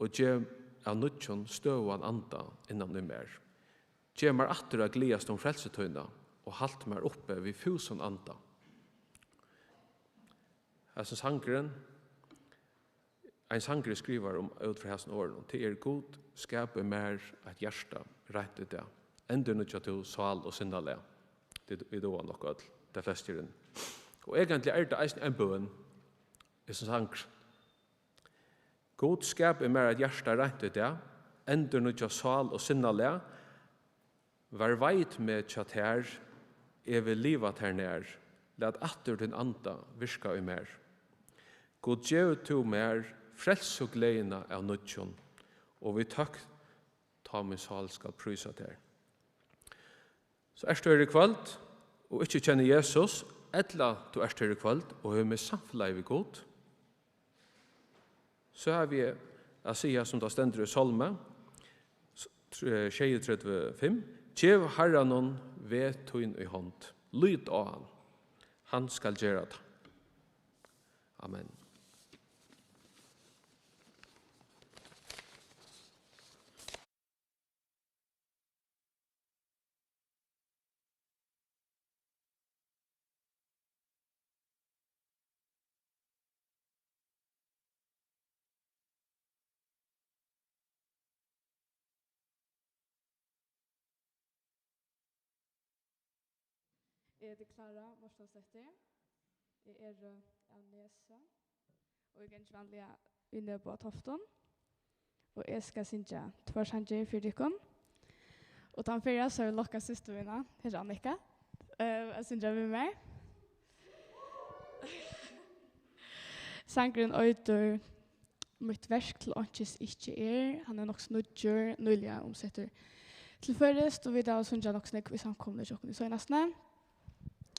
og gev av nýggjum støðugan anda innan í mær. Gev mær aftur at gleðast um frelsu tína, og halt mær uppi við fúsum anda. Hasin sangurin, ein sangur er skrivaður um, út frá hasum orðunum: Tað er: Gud, skap í mær eitt hjarta reint í dag, endurnýggja tú sál og sinnalag. Vit, vit duga nokk øll, tey flestu her inni. Og eigentliga er tað eisini ein bøn, hesin sangur. Gud, skap í mær eitt hjarta reint í dag, endurnýggja sál og sinnalag. Varðveit meg hjá tær, eg vil liva tær nær, lat aftur tín anda virka í mær. Gud, gev tú mær frelsugleðina av nýggjum, og við tøkk tá mín sál skal prísa tær. So ert tú her í kvøld og ikki kennir Jesus, ella tú ert her í kvøld og hevur mist samfelagið við Gud, so havi eg at siga, sum tað stendur í Sálmi sjeyogtretivu fimm: Gev Harranum veg tín í hond, lít á hann, hann skal gera tað. Amen. Eg heiti Klara Mortensdóttir. Eg eri av Nesi og eg gangi vanliga í Nebu á Toftum. Og eg skal syngja tveir sangir fyri tykkum. Og tann fyrra, so vil eg lokka systur mína, hetta er Annika, eh, at syngja við mær. Sangurin eitur Mítt verk til einkis ikki er. Hann er nokk so nýggjur, nýliga umsettur til føroyskt, og vit hava sungið nokk so nógv í samkomuni hjá okkum í seinastuni.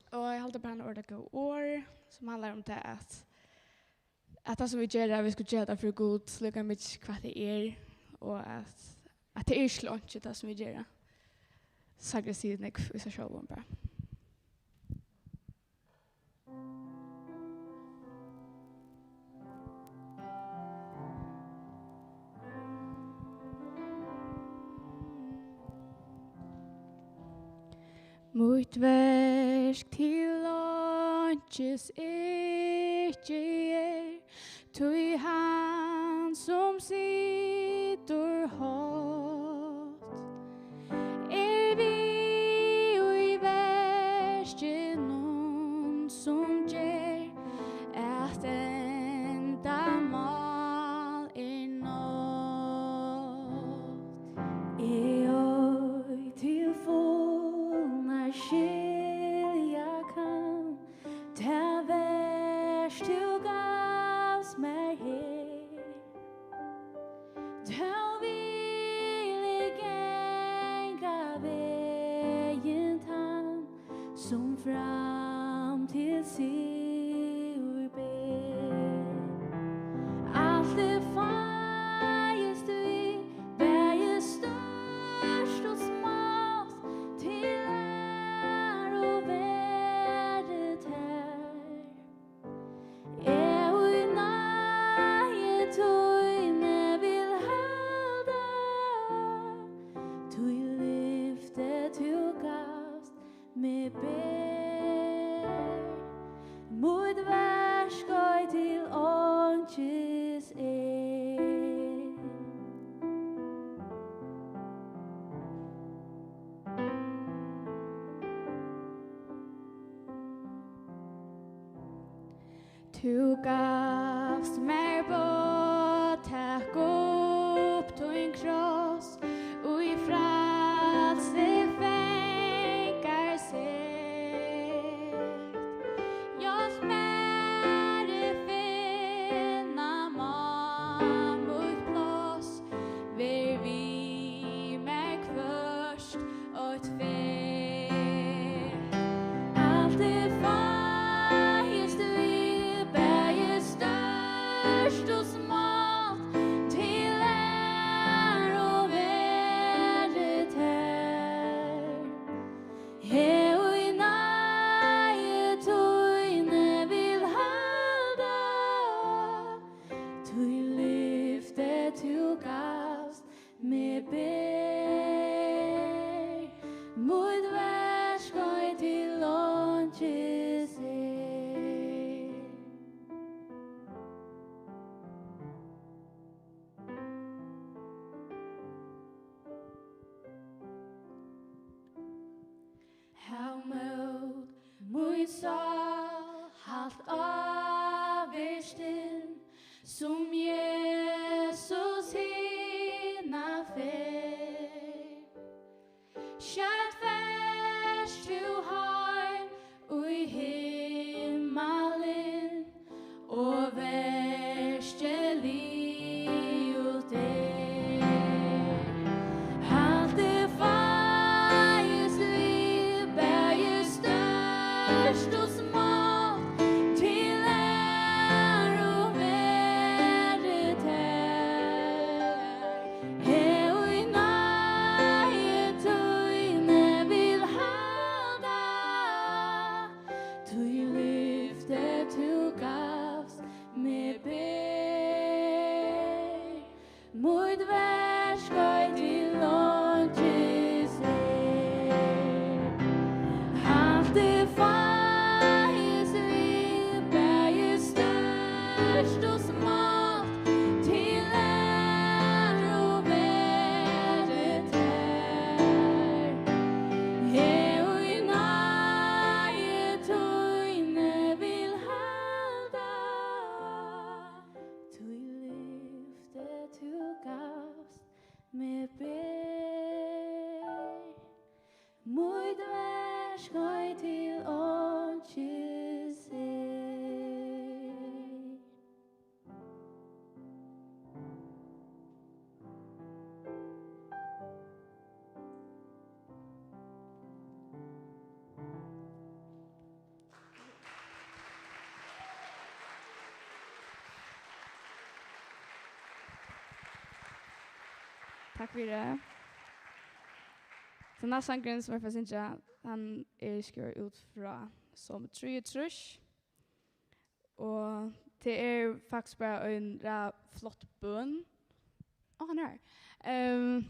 Og eg haldi bara hann hevur orðið góð orð, sum handlar um tað, at, at tað, sum vit gera, vit skulu gera tað fyri Gud, líka mikið hvat tað er, og at, at tað er ikki til einki, tað sum vit gera. Sakrið sigur nógv í sær sjálvum bara. Mítt verk til einkis ikki er, tí hann, sum situr hátt, er við í verkinum, sum ger, at endamál er nátt. Eg ei til fulnar skilja kann tað verk, tú gavst mær her. Tó vil eg ganga vegin tann, sum fram til sigur ber. Alt er feiist við, bæði stórt og smátt, til æru veri tær. Eg í náði tíni vil halda, tí lyfti tú gavst meg ber. Mítt verk ei til einkis er. Tú gavst mær boð, tak upp tín kross, í frælsi fangar sett. Hjálp mær, eg finna má mítt pláss, ver við mær hvørt eitt fer. Alt er feiist við, bæði stórt og smátt, til æru veri tær. Eg í náði tíni vil halda, tí lyfti tú gavst meg ber. Mítt verk ei til einkis er. Hav mót, mín sál, halt ávirkin, sum Jesus hina ferð. Skjótt fert tú heim í himmalin, og verkið liðugt er. Alt er feiist við, bæði stórt og smátt, til æru veri tær. Eg í náði tíni vil halda, tí lyfti tú gavst meg ber. Mítt verk ei til einkis er. Alt er feiist við, bæði stórt og smátt, til æru veri tær. Eg í náði tíni vil halda, tí lyfti tú gavst meg ber. Mítt verk ei til einkis er. Takk fyri. So næsti sangurin, sum eg fari at syngja, hann er skrivaður út frá Sálmi trýogtrýss. Og tað er faktiskt bara ein ræ flott bøn. Á, hann er her. Ehm,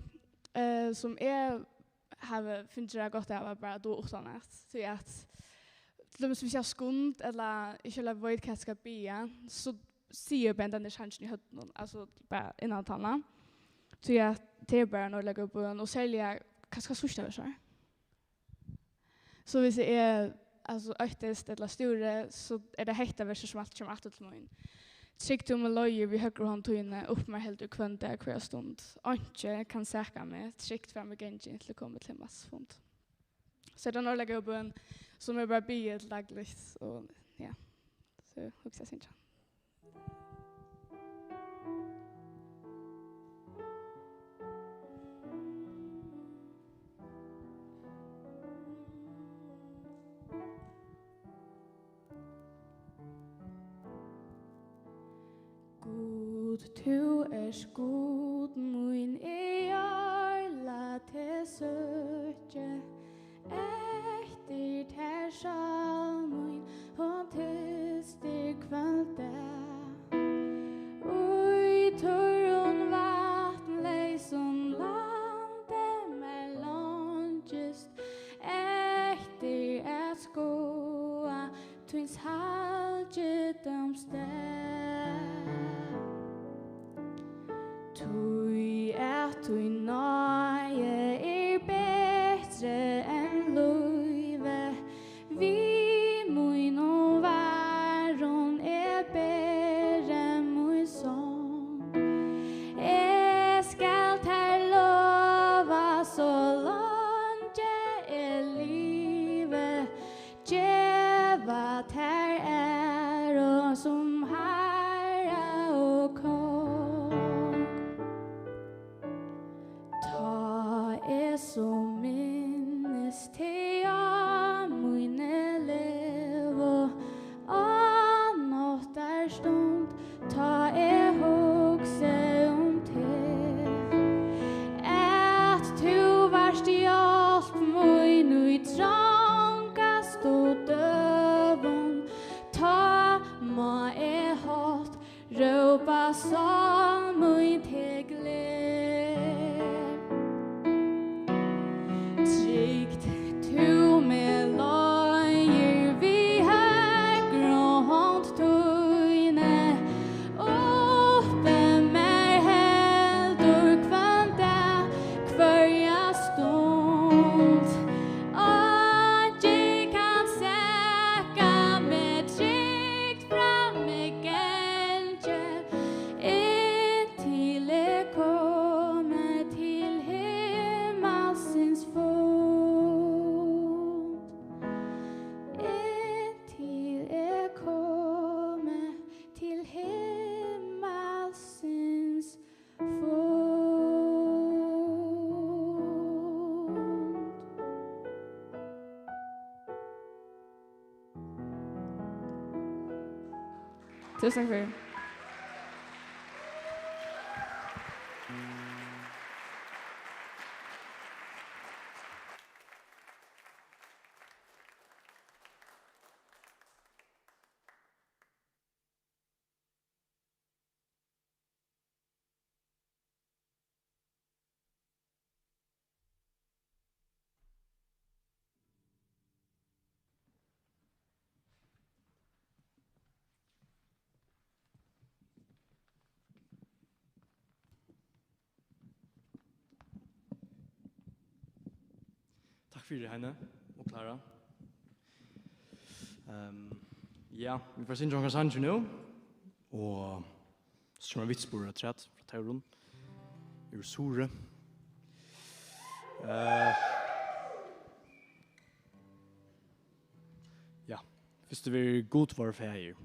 eh, sum eg havi fingið ræ gott av at bara duga uttanat. Tí at, til dømis, hvis eg havi skund, ella ikki heilt veit, hvat eg skal biðja, so sigi eg bara hendan sangin í høvdinum, altso bara innantanna. Tí at tað er bara ein ordiliga góð bøn, og serliga, hvat skal síðsta vers her? So hvis eg, altso, óttist ella stúri, so er tað hetta versið, sum altíð kemur aftur til mín. Trygg tú meg leiðir við høgru hond tíni, upp mær heldur hvønn dag, hvørja stund. Einki kann saka meg, trygt fram eg gangi, inntil eg komi til himmals fund. So er tað ein ordiliga góð bøn, sum eg bara biði til dagligt, og ja, so hugsi eg at syngja. Gud, tú ert Gud mín, eg ørla teg søki. Eftir tær sál mín, hon tystir hvønn dag. Í turrum vatnleysum landi mær longist eftir at skoða tíns halgidóms stað. Tí at tín náði er betri enn lívið, við mínum várum eg beri mín song. Eg skal tær lova, so leingi eg livi, geva tær æru sum Harra og Kong. Tá eg so minnist teg á míni legu, á náttarstund, tá eg hugsi um teg, at tú vart hjálp mín í trongastu døgum, tá má eg hátt rópa sál mín til gleð. Trygt tú meg leiðir við høgru hond tíni, uppi mær heldur hvønn dag, hvørja stund. Einki kann saka meg, trygt fram eg gangi, inntil eg komi til himmalsins fund. Inntil eg komi til himmalsins fund. Túsund takk fyri. Takk fyri, Heini og Klara. Ehm, ja, vit fara at syngja onkrar sangir nú, og so kemur vitnisburður afturat frá Tórunn úr Suðuroy. Eh, ja, fyrst verður Gud vor Faðir.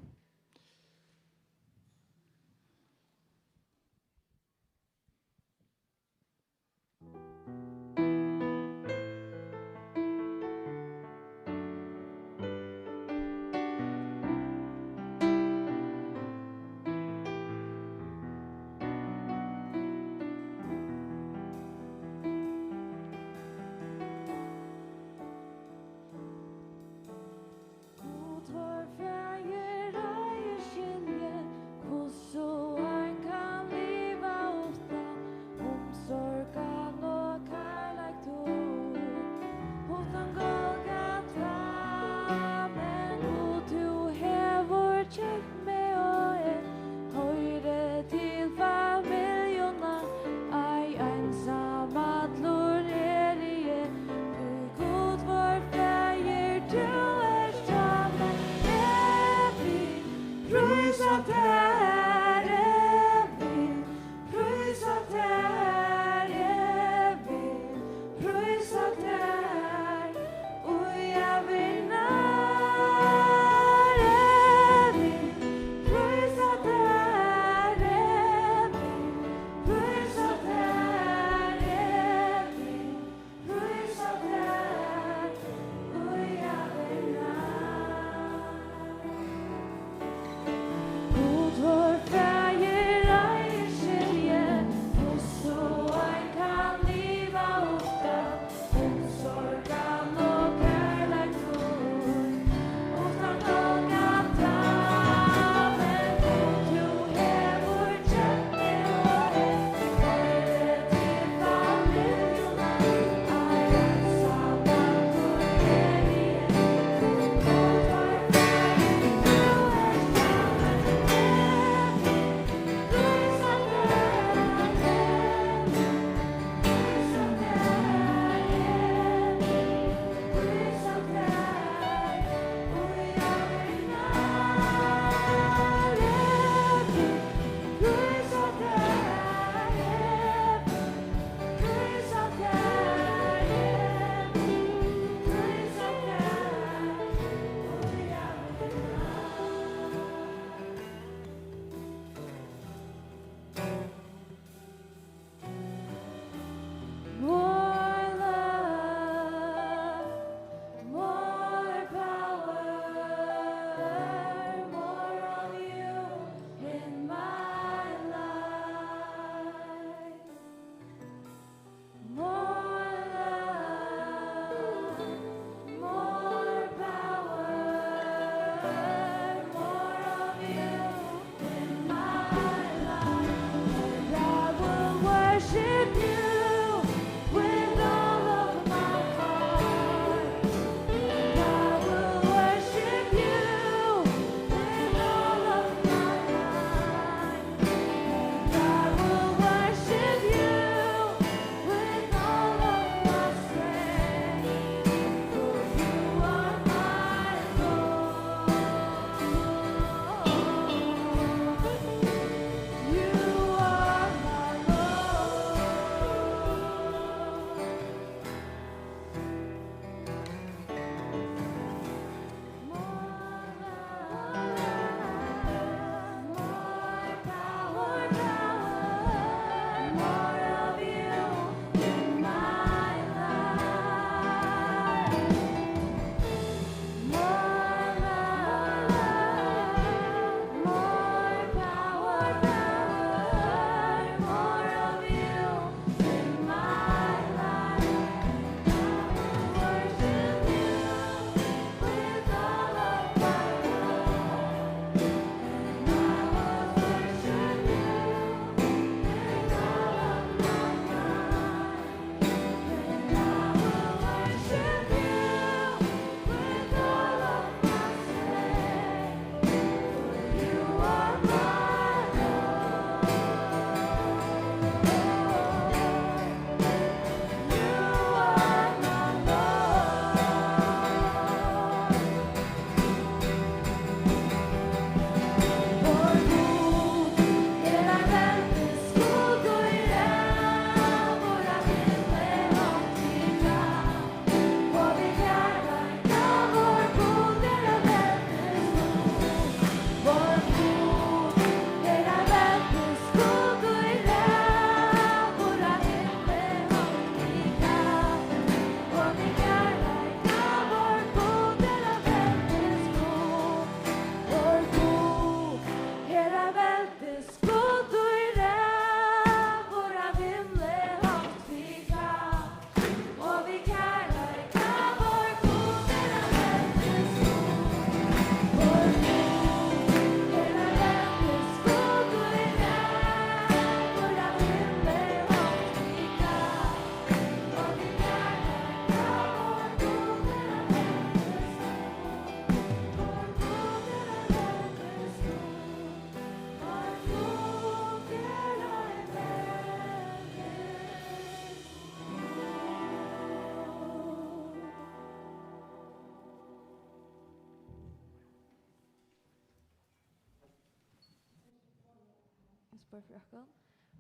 orð fyri okkum.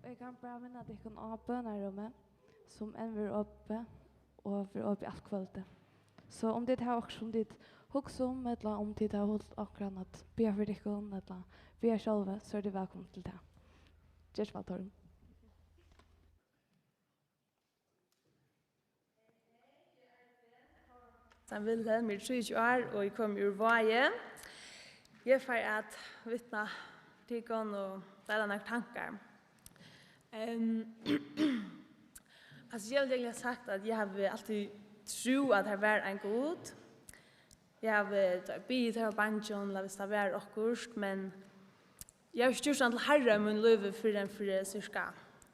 Og eg kann bara minna tykkum á bønarúmið, sum enn verður opið, og verður opið alt kvøldið. So um tit hava okkurt, sum tit hugsa um, ella um tit hava hug til onkran at biðja fyri tykkum, ella biðja sjálvi, so eru tit vælkomin til tað. Ger so væl, Torunn. Eg eiti Vilhelm, eg eri trýogtjúgu ár, og eg komi úr Vági. Eg fari at vitna tykkum og deila nakrar tankar. Ehm, altso, eg vildi egentliga sagt, at eg havi altíð trúð, at har var ein Gud. Eg havi, tá eg biði, tá eg var bangin, ella viss tað var okkurt, men eg havi ikki gjørt hann til harra í mínum lívi fyrr enn fyri cirka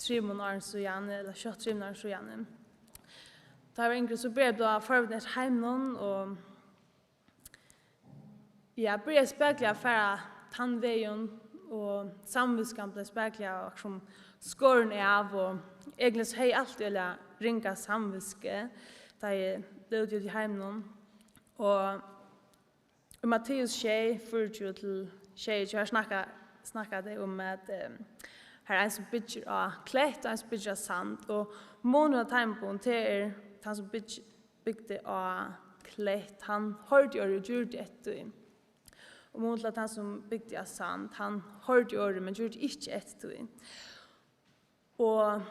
trimum árum síðani, ella skjótt trimum árum síðani. Tá eg var yngri, so byrjaði eg at blíva forvitin eftir heiminum, og ja, byrjaði spakuliga at fara tann vegin, og samvitskan bleiv spakuliga sum skorin av, og egentliga so hevði eg altíð øgiliga ringa samvitsku, tá eg livdi úti í heiminum. Og í Matteus sjey, fýraogtjúgu til sjeyogtjúgu, her snakka, snakka tey um, at, eh, her er ein, sum byggir á klett, og ein, sum byggir á sand, og munurin á teimum báðum, tað er, tann, sum bygg-, bygdi á klett, hann hoyrdi orðið og gjørdi eftir tí. Og mun til at hann, sum bygdi á sand, hann hoyrdi orðið, men gjørdi ikki eftir tí. Og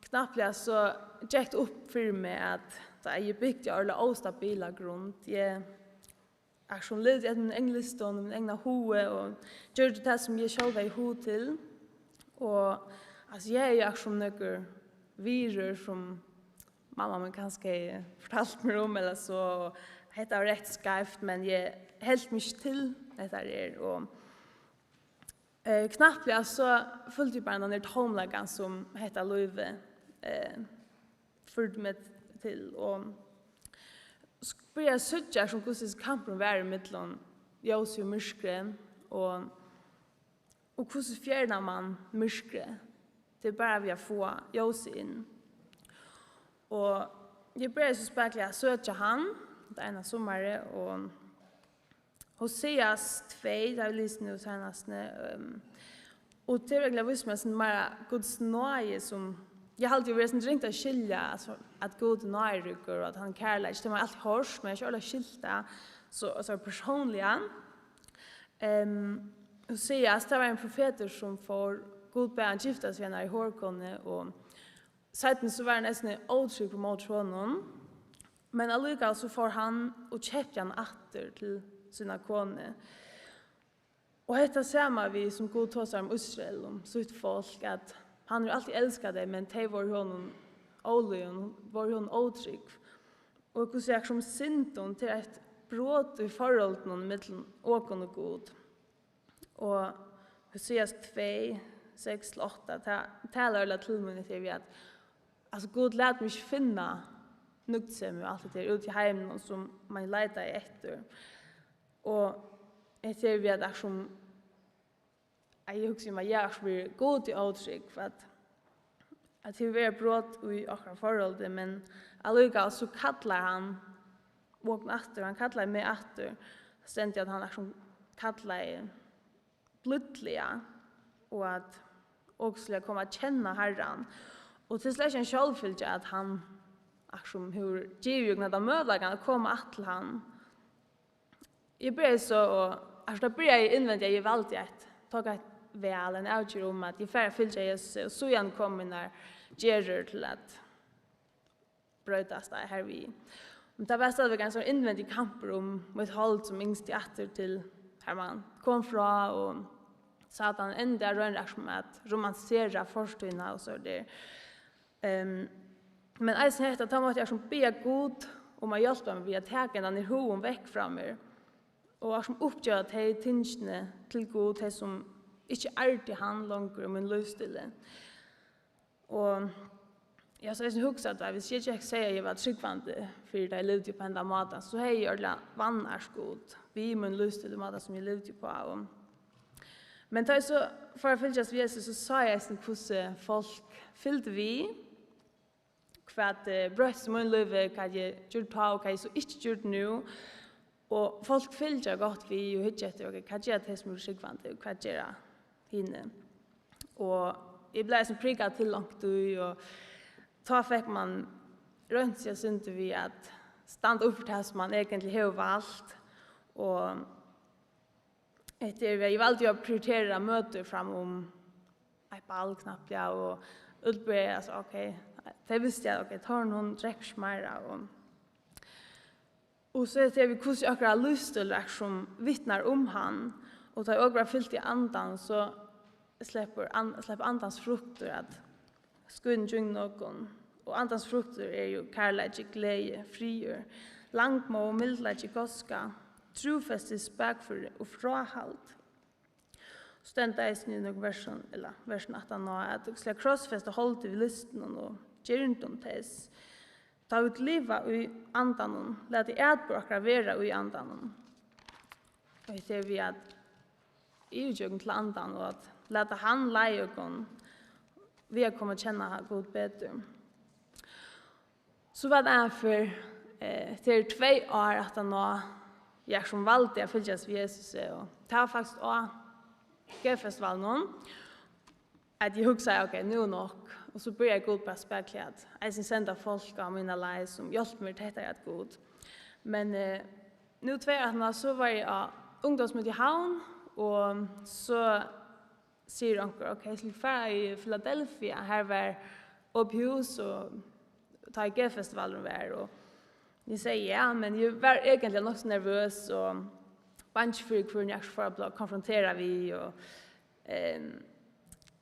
knappliga so gekk tað upp fyri meg, at tá eg bygdi á øgiliga óstabila grund, eg, sum livdi eftir mínum egnu lystum og mínum egna hugi, og gjørdi tað, sum eg sjálv hevði hug til. Og, altso, eg hevði, sum, nøkur virðir, sum mamma mín kanska hevði fortalt mær um, ella so, og hetta var rett skeivt, men eg helt meg ikki til hetta her, og, eh, knappliga so føldi eg bara tann her tómleikan, sum hetta lívið, eh, førdi meg til, og sk-, byrjaði at síggja, sum, hvussu hesin kampurin var ímillum ljósi og myrkri, og og hvussu fjernar mann myrkrið? Tað er bara við at fáa ljósið inn. Og eg byrjaði so spakuliga at søkja hann, tað eina summarið, og Hoseas tvey, tað havi eg lisið nú seinast, ehm, og tað hevur egentliga víst mær, sum, meira Guds náði, sum eg haldi, hevur verið, sum, ringt at skilja, altso, at Gud er náðiríkur, og at hann er kærleiki. Tað hevur man altíð hoyrt, men eg havi ikki ordiliga skilt tað so, so persónliga. Ehm, Hoseas, tað var ein profetur, sum fór, Gud bað hann giftast við einari horkonu, og seinni so var hann eisini ótrúgvur móti honum, men allíkavæl so fór hann og keypti hann aftur til sína konu. Og hetta sama við, sum Gud tosar um Ísrael, um sítt fólk, at hann hevur altíð elskað tey, men tey vóru honum ólýðin, vóru honum ótrúgv. Og hvussu, akkurát sum syndin, tað er eitt brot í forholdinum millum okkum og Gud. Og Hoseas tvey, seks til átta, tað talar øgiliga til mín, tað við at, altso, Gud læt meg ikki finna nøgdsemi og alt hetta her úti í heiminum, sum mann leitar eftir. Og hetta er við at, akkurát sum, at eg hugsi um, at eg, akkurát sum, eri Gudi ótrúgv, at, at tað vil vera brot í okkara forholdi, men allíkavæl so kallar hann okkum aftur, hann kallar meg aftur. Stendur, at hann, akkurát sum, kallaði blídliga, og at okur skulu koma at kenna Harran. Og tað er slett ikki ein sjálvfylgja, at hann, akkurát sum, hevur givið okkum hetta møguleikan at koma aftur til hann. Eg byrjaði so, og, akkurát, tá byrjaði eg innvendiga, eg valdi eitt, tók eitt val, eina avgerð um, at eg fari at fylgja Jesusi, og síðan komu mínar gerðir til at broytast, tá, hervið. Men tað var stadigvæk ein sånn innvendigur kampur um mítt hold, sum ynskti aftur til, har man kom frá, og Satan enn í dag roynir, akkurát sum, at romansera fortíðina og so der. Ehm, men eisini hetta, tá mátti eg, akkurát sum, biðja Gud um at hjálpa mær við at taka hendan her hugin vekk frá mær, og, akkurát sum, uppgeva tey tingini til Gud, tey sum ikki ærdu hann longur í mínum lívsstíli. Og eg havi so eisini hugsað, at viss eg ikki segði, at eg var trúgvandi, fyrr, tá eg livdi upp á hendan mátan, so hevði eg ordiliga vanært Gud við mín lívsstíl, mátan, sum eg livdi upp á. Og, men tá eg so fór at fylgjast við Jesusi, so sá eg eisini, hvussu fólk fylgdu við, hvat, eh, broyttist í mínum lívi, hvat eg gjørdi tá, og hvat eg so ikki gjørdi nú. Og fólk fylgja gott við og hyggja eftir, ok, hvat gera tey, sum eru trúgvandi, og hvat gera hini? Og eg bleiv eisini prikað til langt í, og tá fekk man roynt seg eitt sindur við at standa upp fyri tað, sum man eigentliga hevur valt. Og hetta er, eg valdi jo at prioritera møtur fram um eitt ball knappliga, og útbreiða, altso, ok, tey vistu, at ok, Tórunn, hon drekkur ikki meira, og, og so er tað við, hvussu okkara lívsstíl er, sum vitnar um hann, og tá okur verða fylt í Andan, so sleppur an-, sleppa Andans fruktir at skína gjøgnum okum, og Andans fruktir er jo kærleiki, gleði, friður, langmóð, mildleiki, góðska, trúfesti, spakføri og fráhald. Stendur eisini í nøkrum versum, ella versum aftan á, at okur skulu krossfesta holdið við lystunum og girndum tess. Tá vit liva í Andanum, latið atburð okkara vera í Andanum. Og hetta er við at yvirgeva okkum til Andan og at lata hann leiða okkum við at koma at kenna Gud betur. So var tað fyri, eh, tað er tvey ár aftan á, eg sum valdi at fylgjast við Jesusi, og tað var faktiskt á G-festivalinum, at eg hugsaði, ok, nú er nokk. Og so byrjaði Gud bara spakuliga at eisini senda fólk á mína leið, sum hjálptu mær tettari at Gud. Men, eh, nú tvey ár aftan á, so var eg á ungdómsmøti í Havn, og so sigur onkur, ok, eg skal fara í Philadelphia, har var opið hús, og tá G-festivalurin var, og eg segði ja, men eg var eigentliga nokk so nervøs og bangin fyri, hvør eg fór at blíva konfronterað við, og, ehm,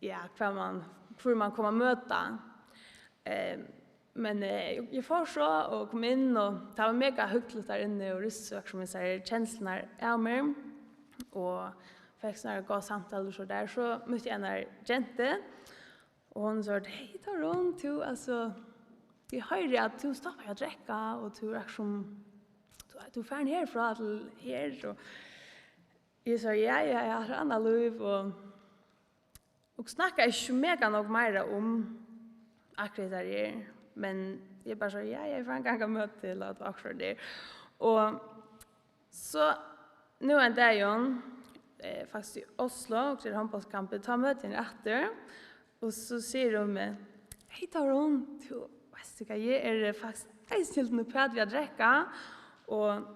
ja, hvat man, hvør man kom at møta. Ehm, men, eh, eg, eg fór so og kom inn, og tað var mega hugnaligt har inni, og risti, sum eg sigi, kenslurnar av mær, og fekk sovorðnar góðar samtalur, so har, so møtti eg einari gentu, og hon segði: "Hey, Tórunn, tú, altso, eg hoyri, at tú stoppar at drekka, og tú ert sum, tú, tú ert farin herfrá til her," og eg segði: "Ja, ja, eg havi eitt annað lív," og, og snakkaði ikki mega nógv meira um akkurát hetta her, men eg bara segði: "Ja, ja, eg fari at ganga møti til at akkurát her." Og so nú ein dagin, eh, faktiskt í Oslo, og til hondbóltskampi, tá møti eg henni aftur, og so sigur hon mær: "Hey, Tórunn, tú, veitst tú hvat, eg eri faktiskt eisini hildin uppat við at drekka, og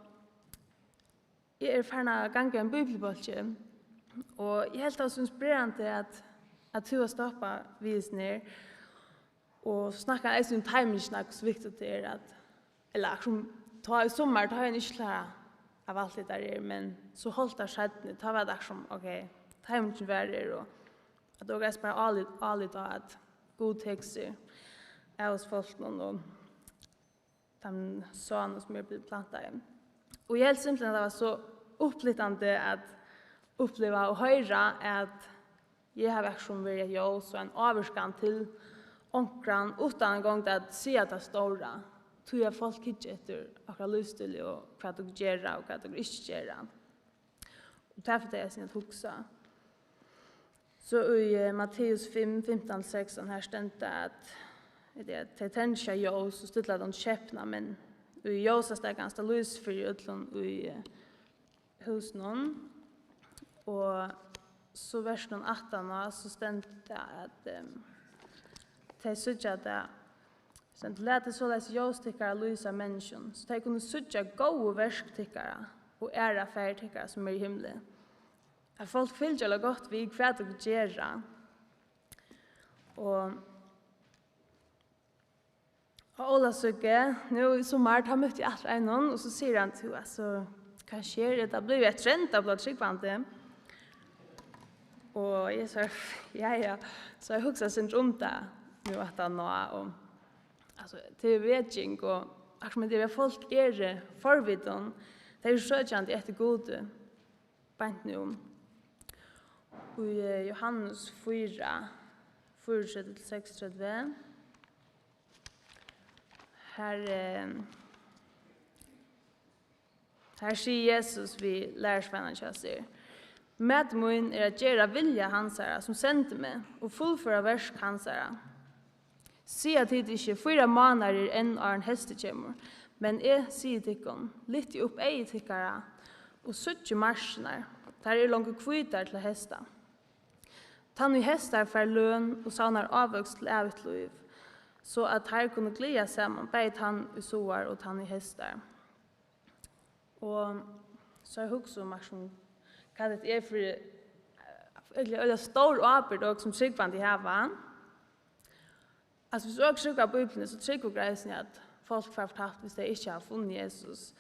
eg eri farin at ganga í ein bíbliubólki, og eg helt tað var so inspirerandi at, at tú hevur stoppað við hesum her." Og so snakkar hann eisini um taimingina, hvussu viktigt tað er at, ella sum, tá í summar, tá hevði hann ikki klárað at valt hetta her, men so hálvt ár seinni, tá var tað sum, ok, taimingin var her, og at okur eisini bara álit, álit á, at Gud tekur seg av oss fólkunum, og tann sáðin, sum er blivin plantaður. Og eg helt simpelthen, at tað var so upplyftandi at uppliva og hoyra, at eg havi akkurát sum verið eitt ljós og ein ávirkan til onkran, uttan eingong at siga tað stóra, tí at fólk hyggja eftir okkara lívsstíli og hvat okur gera og hvat okur ikki gera. Og tað fær tey eisini at hugsa. So í, eh, Matteus fimm, fimtan til sekstan, har stendur at, at tey tendra ljós og stilla tey til skepnað, men í ljósastakan skal lýsa fyri øllum í, eh, húsinum. Og so versinum aftan á, so stendur tað at, em, tey síggja tað, stendur: "Latið soleiðis ljós tykkara lýsa fyri menniskjum, so tey kunnu síggja góðu verk tykkara og æra Faðir tykkara, sum er í himli." At fólk fylgja gott við, hvat okur gera. Og á Ólavsøku, nú í summar, tá møtti eg aftur einum, og so sigur hann: "Tú, altso, hvat sker? Er tað blivið eitt trend at blíva trúgvandi?" Og eg sá, ja, ja. So eg hugsaði eitt sindur um tað nú aftan á, og, altso, tað er vekjing, og akkurát sum tað er, at fólk eru forvitin, tey eru søkjandi eftir Gudi beint nú. Í, eh, Jóhannes fýra, fýraogtretivu til seksogtretivu, har, eh, har sigur Jesus við lærisveinarnar hjá sær: "Mætur mín er at gera vilja hansara, sum sendi meg, og fullføra verk hansara. Siga tit ikki: Fýra mánaðir eru enn, áðrenn heystið kemur? Men eg sigi tykkum: Lyftið upp eygu tykkara og síggið markirnar, tær eru longu hvítar til at heysta." Tann ið heystar fær løn og savnar ávøkst til ævigt lív, so at teir kunnu gleðast saman, bæði tann ið sáar og tann ið heystar. Og so eg hugsi um, hvat tað er fyri, eh, øgiliga, øgiliga stór ábyrgd okur sum trúgvandi hava. Altso, viss okur trúgva Bíbliuni, so trúgva okur eisini, at fólk fara fortapt, viss tey ikki hava funnið Jesus,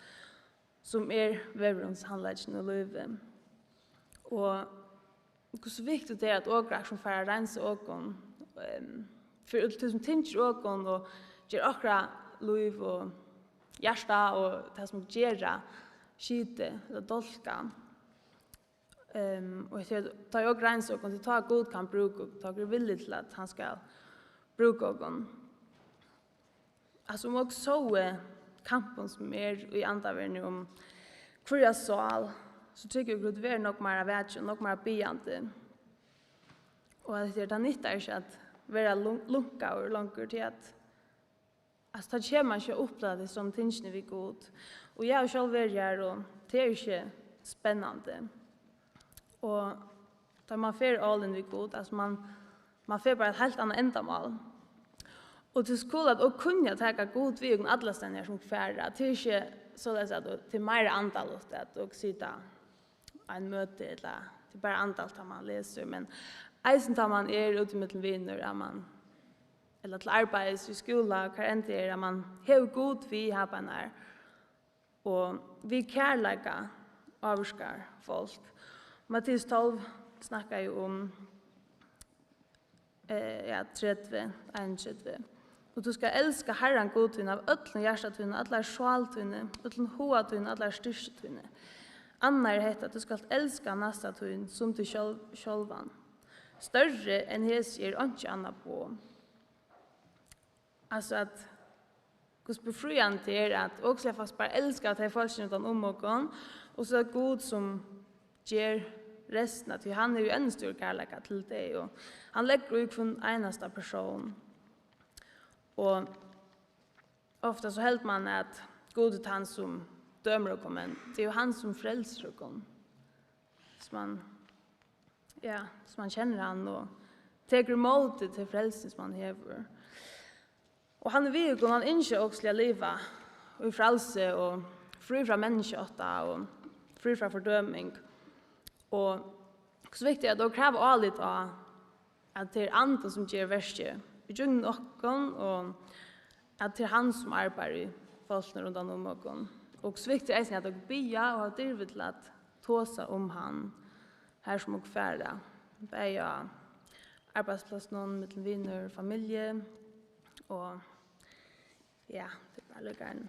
sum er vegurin, sannleikin og lívið. Og hvussu viktigt tað er, at okur, sum fara at reinsa okum, ehm, fyri øll tað, sum tyngir okum og ger okkara lív og hjarta og tað, sum gera, skitið ella dálkað. Ehm, og eg sigi, tá ið okur reinsa okum, tað er tá, Gud kann brúka okum, tá okur eru villig til, at hann skal brúka okum. Altso, um okur sóu kampin, sum er í andaverðini um hvørja sál, so trúgvi eg, Gud verður nógv meira vakin, nógv meira biðjandi. Og at tað, tað nyttar ikki at vera lun-, lunkaður longur, tí at, altso, tá kemur man ikki at uppliva tey somu tingini við Gud. Og eg havi sjálv verið har, og tað er ikki spennandi. Og tá man fer all in við Gud, altso, man, man fer bara eitt heilt annað endamál. Og tað er so cool, at okur kunnu taka Gud við okum allastaðni, sum okur fara. Tað er ikki soleiðis, at tað er meira andaligt at okur sita á einum møti, ella tað er bara andaligt, tá man lesur, men eisini tá man er úti millum vinir, at man, ella til arbeiðis, í skúla, hvar enn tað er, at man hevur Gud við habannar. Og við kærleika ávirkar fólk. Matteus tólv snakkar jú um, eh, ja, tretivu, einogtretivu. Og tú skalt elska Harran Gud tín av øllum hjarta tínum, allari sál tíni, øllum huga tínum, allari styrki tíni. Annað er hetta, tú skalt elska næsta tín sum teg sjálv-, sjálvan. Størri enn hesi er einki annað boð. Altso, at hvussu befriandi tað er, at okur skulu faktiskt bara elska tey fólkini rundan um okum, og so er Gud, sum ger restina, tí hann hevur jú enn størri kærleika til tey, og hann leggur í hvønn einasta persón. Og ofta so heldur man, at Gud er tann, sum dømir okum, men tað er jú hann, sum frelsir okum. Hvis man, ja, hvis man kennir hann og tekur ímóti til frelsið, sum hann hevur. Og hann er við okkum, hann ynskir okkum at liva í frælsi og frí frá menniskjaætt og frí frá fordøming. Og hvussu viktigt er, at okur hava álit á, at tað er Andin, sum ger verkið í gjøgnum okkum, og at tað er hann, sum arbeiðir í fólkinum rundan um okkum. Og hvussu viktigt er eisini, at okur biðja og hava dirvi til at tosa um hann, har sum okur fara, bæði á arbeiðsplássinum, millum vinir, familju, og ja, tað er bara líka ein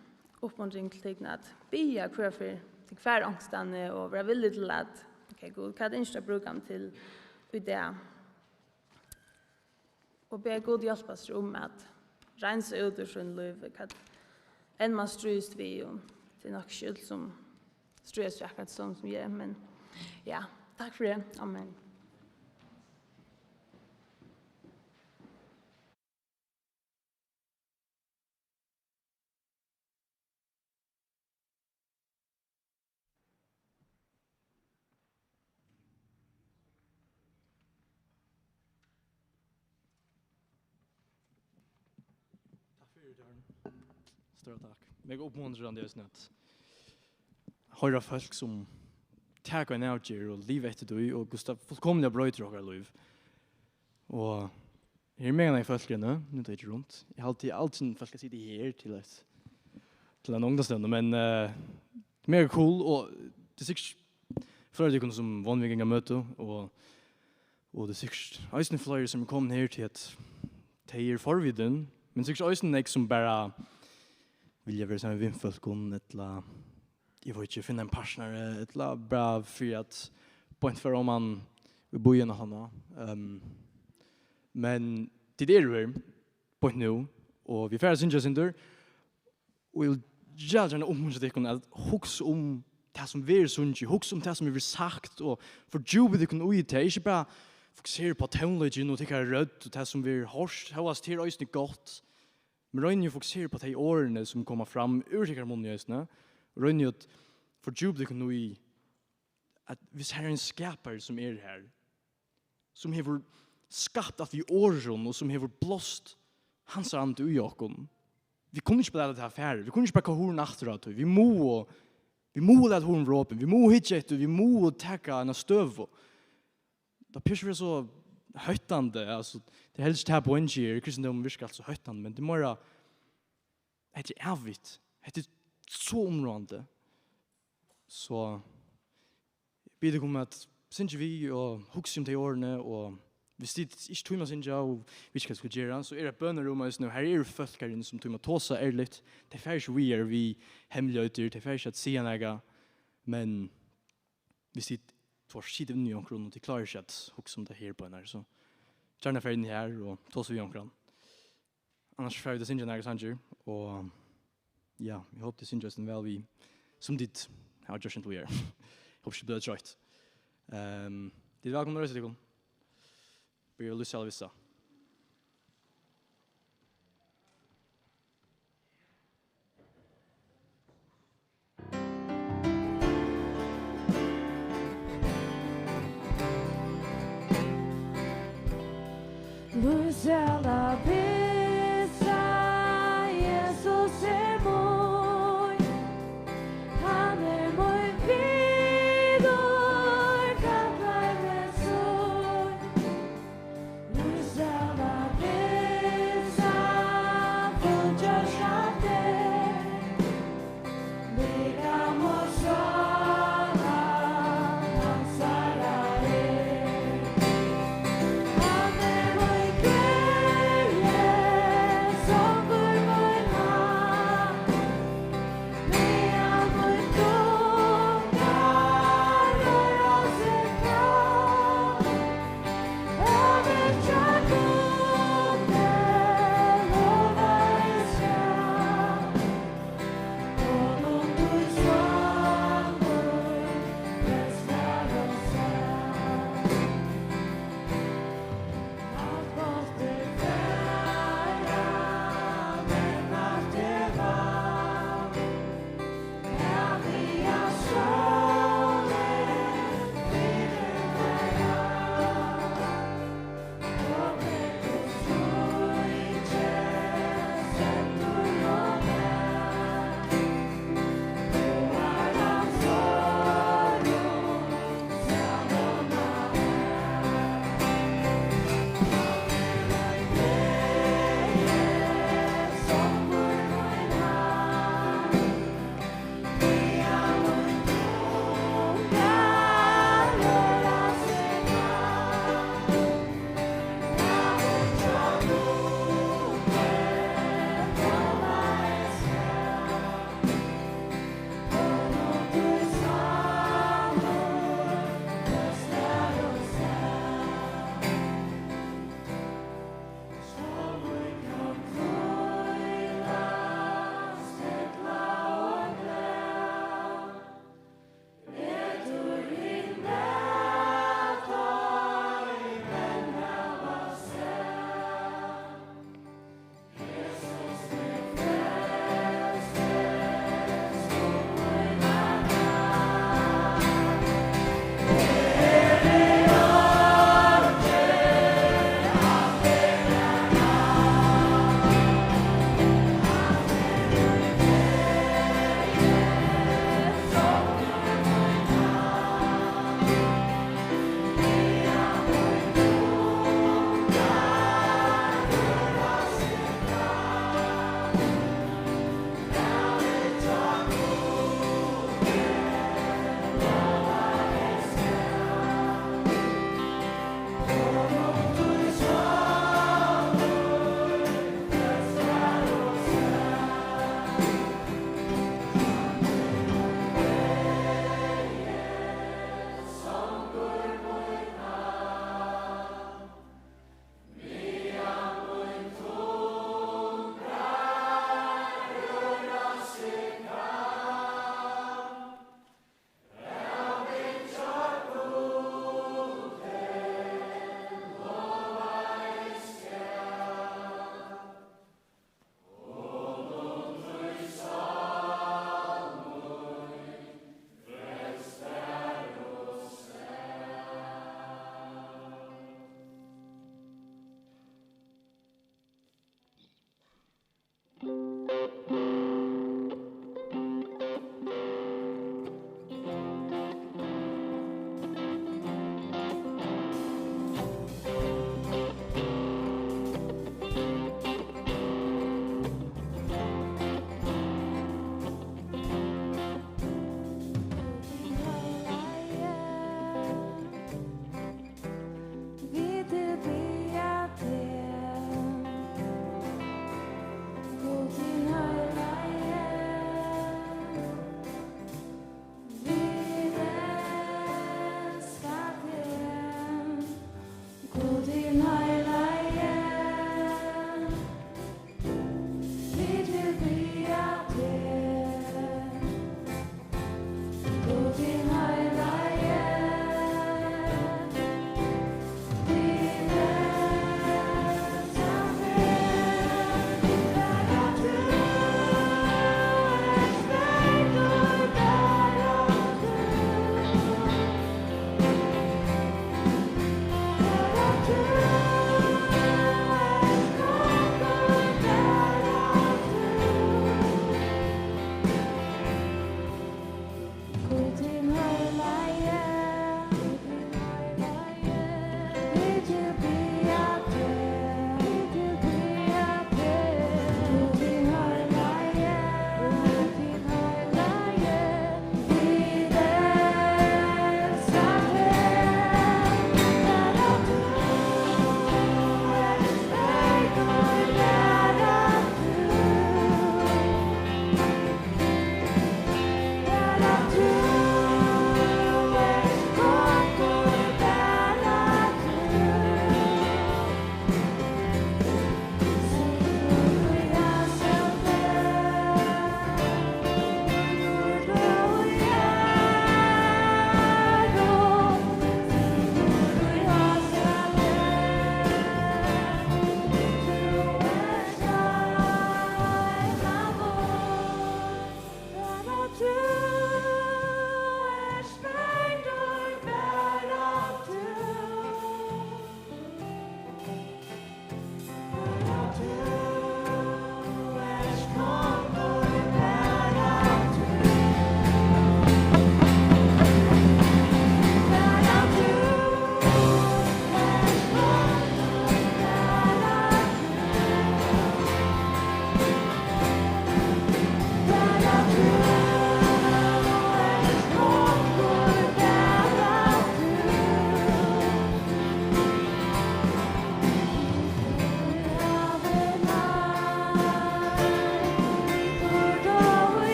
uppmuntring til tykkum at biðja hvørja ferð tit fara onkustaðni og vera villig til at, ok, Gud, hvat ynskir tú at brúka meg til í dag? Og biðja Gud hjálpa sær um at reinsa út úr sínum lívi, hvat enn man stríðist við, og tað er nokk ikki øll sum stríðast við akkurát sovorðið sum eg, men ja, takk fyri tað. Amen. Takk fyri, Jørn. Stóra takk. Mega uppmuntrandi, eisini, at hoyra fólk sum taka eina avgerð og liva eftir tí, og hvussu tað fullkomiliga broytir okkara lív. Og her eru mega nógv fólk inni, nú taki eg runt. Eg haldi, eg haldi aldrin fólk at sita her til eitt, til eina ungdómsstevnu, men, eh, mega cool, og tað er sikkurt fleiri av tykkum sum vanliga ganga á møti, og, og tað er sikkurt eisini fleiri sum eru komin her tí at tey eru forvitin, men sikkurt eisini nógv sum bara vilja vera saman við vinfólkum, ella, eg veit ikki, finna ein partnara, ella bara fyri at beint fara oman í býin og hana. Ehm, men tit eru her beint nú, og vit fara at syngja eitt sindur, og eg vil gjarna, gjarna uppmuntra tykkum at hugsa um tað sum verður sungið, hugsa um tað sum verður sagt, og fordjúpið tykkum í tað. Ikki bara fokusera upp á tónleikin og tykkara rødd og tað sum verður hoyrt, hóast tað er eisini gott, men roynið at fokusera upp á tey orðini sum koma fram úr tykkara munni eisini, og roynið at fordjúpa tykkum í, at viss her er ein skapari sum er her, sum hevur skapt alt við orðum og sum hevur blást hans andi í okkum. Vit kunnu ikki bara lata tað fara. Vit kunnu ikki bara koyra hurðina aftur á tí. Vit mugu, vit mugu lata hurðina vera opin. Vit mugu hyggja eftir, vit mugu taka eina støðu. Tað er ikki so hóttandi, altso, tað er helst tað poengið er, kristindómurin virkar alt so hóttandi, men tað er meira, hetta er avvit, hetta er so umráðandi. So, eg biði tykkum at syngja við og hugsa um tey orðini, og viss tit ikki tíma at syngja, og vit ikki hvat skulu gera, so er eitt bønarúm eisini, og har eru fólk har inni sum tíma at tosa ærligt. Tey fara ikki víðari við hemmeligheiter, tey fara ikki at siga nakað, men viss tit fáa sita inni í onkrum, og tit klára ikki at hugsa um tað her bønir, so gjarna fara inn her og tosa við onkran. Annars fara vit at syngja nakrar sangir, og ja, eg hopi, tit syngja eisini væl við, sum tit hava gjørt inntil víðari. Eg hopi ikki, tit blíva troytt. Ehm, tit eru vælkomin at reisa tykkum. Byrja Lucia Lavissa. Lucia Lavissa, Jesus er mín, hann er mín vinur, kallar meg sín. Lucia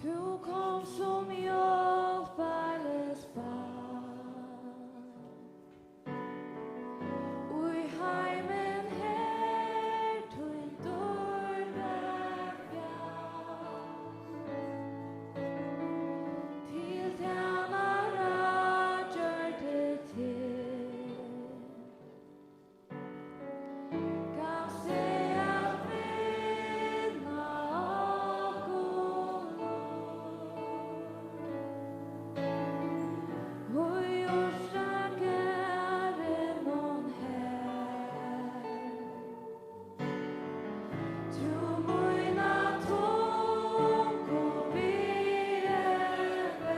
Tú komst sum hjálparligt barn í heimin her, tín dýrd var fjald. Til tænara gjørdi teg. Gavst teg at vinna okkum lív. Í urtagarðinum har. Tú mína tungu viðurbar.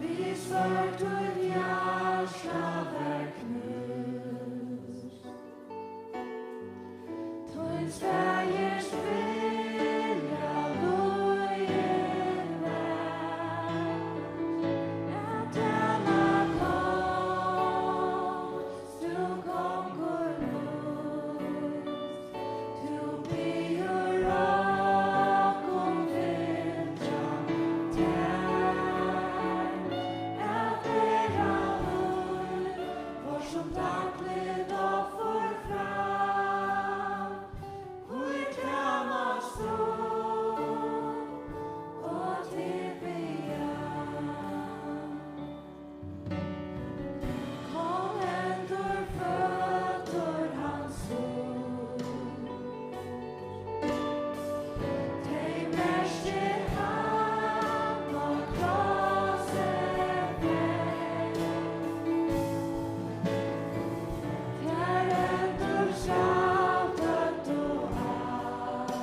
Við sorg títt hjarta var knúst. Tíns faðirs vilja lýðin var, at tæna kom. Tú kongur míns, tú biður okkum fylgja tær, at bera lív vort sum dagligt offur fram. Í tænastu og tilbiðjan. Kom hendur føtur hans upp. Tey merkir hann á krossi fekk. Tær hendur skjaldtøttu alt.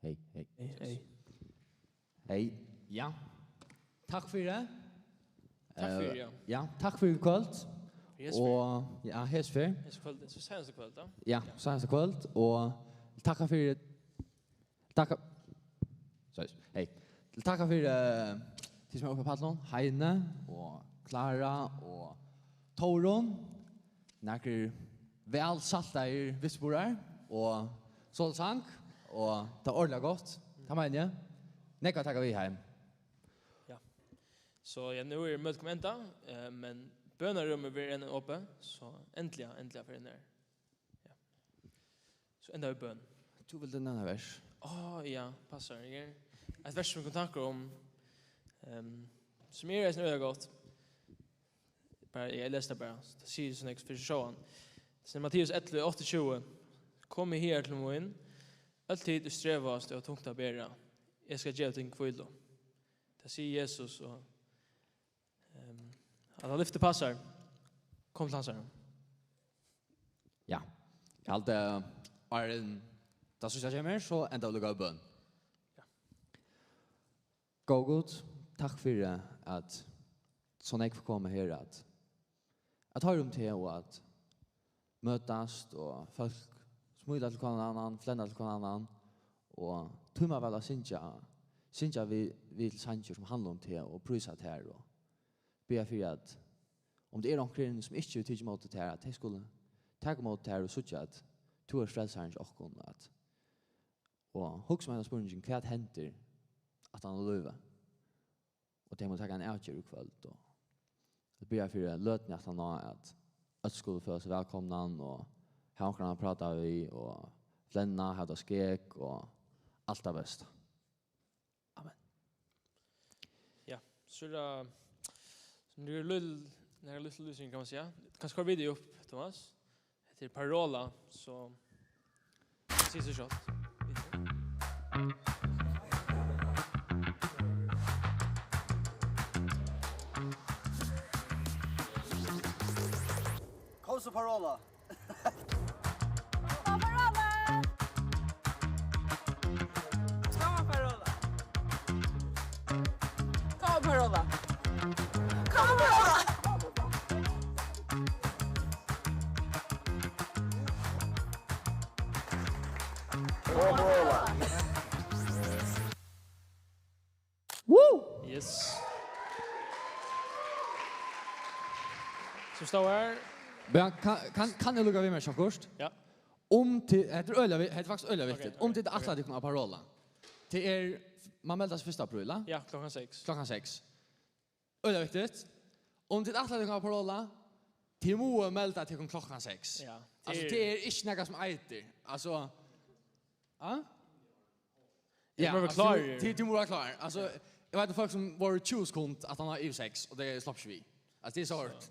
Hey, hey. Hey, hey. Hey. Ja. Takk fyri. Takk fyri, eh, ja. Ja, takk fyri í kvøld. Hesa ferð. Og, ja, hesa ferð. Hesa kvøld, so seinasta kvøld, ja. Ja, seinasta kvøld. Og takk fyri Takk. Sorry. Hey. Takk fyri, eh, tit sum eru uppi á pallinum. Heini og Klara og Tórunn. Nakrir Væl saltaðir vispurrar og sólsang, og tað er ordiliga gott. Tað meini eg. Nógv at taka við heim. Ja. So ja, nú er møtið komið enda, eh, men bønarúmið verður enn opið, so endiliga, endiliga fer inn her. Ja. So enda við bøn. Tú vildi nevna vers. Á, ja, passar. Eg er eitt vers sum eg kom tankur um, ehm, sum er eisini øgiliga gott. Bara, eg lesi tað bara. Tað sigur so nógv fyri seg sjálvan. Tað er Matteus ellivu, átta og tjúgu. Komið higar til mín, øll tit, ið strevast og hava tungt at bera. Eg skal geva tykkum hvílu. Tað sigur Jesus, og, ehm, at hann lyftir passar. Kom til hansara. Ja. Eg haldi, áðrenn tað síðsta kemur, so enda vit líka í bøn. Góði Gud, takk fyri at so nógv koma her at, at hoyra um teg og at møtast og fólk smíla til hvønn annan, flenna til hvønn annan og tíma væl at syngja, syngja við, við til sangir sum handla um teg og prísa tær og biðja fyri at um tað er onkur sum ikki hevur tikið ímóti tær, at tey skulu taka ímóti tær og síggja at tú ert frelsarin hjá okkum, at og hugsa um henda spurningin, hvat hendir aftan á lívið? Og tey mugu taka eina avgerð í kvøld og biðja fyri løtuni aftan á, at øll skulu føla seg vælkomnan og hava onkran at práta við og flenna, hava tað skeg og alt tað besta. Amen. Ja, so er tað so er tað lítil, nakar lítil lýsing, kann man siga. Kanska koyra video upp, Thomas. Hetta er Parola, so sig so skjótt. Kom so, Parola. Kom, Parola. Kom, Parola. Kom, Parola. Woo! Yes. Sum stóð har. Men kann, kann, kann eg lukka við mær, Sjakkurst? Ja. Um til, hetta er øgiliga vi-, hetta er faktiskt øgiliga viktigt. Ok, Um tit ok, ætla ok. Tykkum at Parola, tað er, man meldar seg fyrst til apríl, ja? Ja, klokkan seks. Klokkan seks. Øgiliga viktigt. Um tit ætla Tykkum at Parola, tit mugu melda Tykkum klokkan seks. Ja, Altso, tað er tað er ikki nakað sum eitur. Altso, ja? Tit mugu vera altso, klárir. Tit, tit mugu vera klárir. Altso, eg veit um fólk sum vóru tjúgu sekund at hann var yvir seks, og tey sluppu ikki við. Altso, tað er so hart.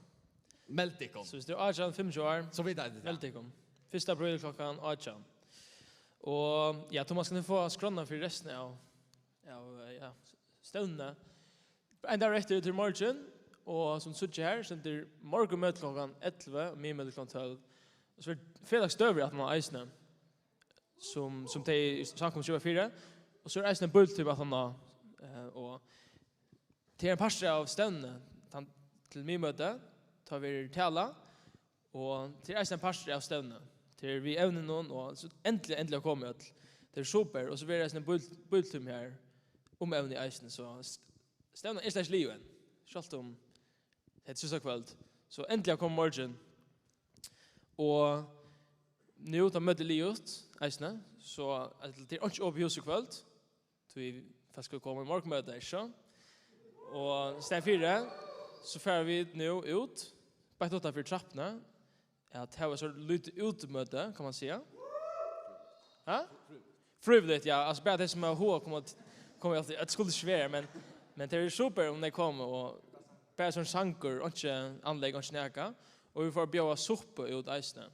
Meld Tykkum. So viss tú ert átjan, fimmogtjúgu ár, So vita tit tað. Meld Tykkum. Fyrsta apríl klokkan átjan. Og ja, Thomas, kann tú fáa skránna fyri restina av, av, eh, ja, stevnuni? Ein dagur eftir til morgin, og sum síggja her, stendur morgunmøti klokkan ellivu og miðmøti klokkan tólv. Og so er felagsdøgurði aftaná eisini, sum, sum tey í samkomu skipa fyri. Og so er eisini ein bíbliutími aftaná, eh, og tað er ein partur av stevnuni, tann til miðmøti, tá verður talað, og tað er eisini ein partur av stevnuni. Tað er við evninum, og so endiliga, endiliga komu øll. Tað er super, og so verður eisini ein bíbl-, bíbliutími her um evnið eisini, so s-, stevnan er slett ikki liðug enn, sjálvt um hetta er síðsta kvøld. So endiliga kom morgin. Og nú tá møtið er liðugt eisini, so at tað er einki opið hús í kvøld, tí fólk skulu koma í morgunmøti, ikki so? Og staðin fyri, so fara vit nú út, beint uttan fyri trappuna, at hava so lítið útimøti, kann man siga. Ha? Frivilligt, ja. Altso, bara tey sum hava hug at koma, koma, altso, tað skuldi ikki vera, men, men tað er super um tey koma, og bara sovorðin sangur, einki anlegg, einki nakað. Og vit fara at bjóða suppu út eisini.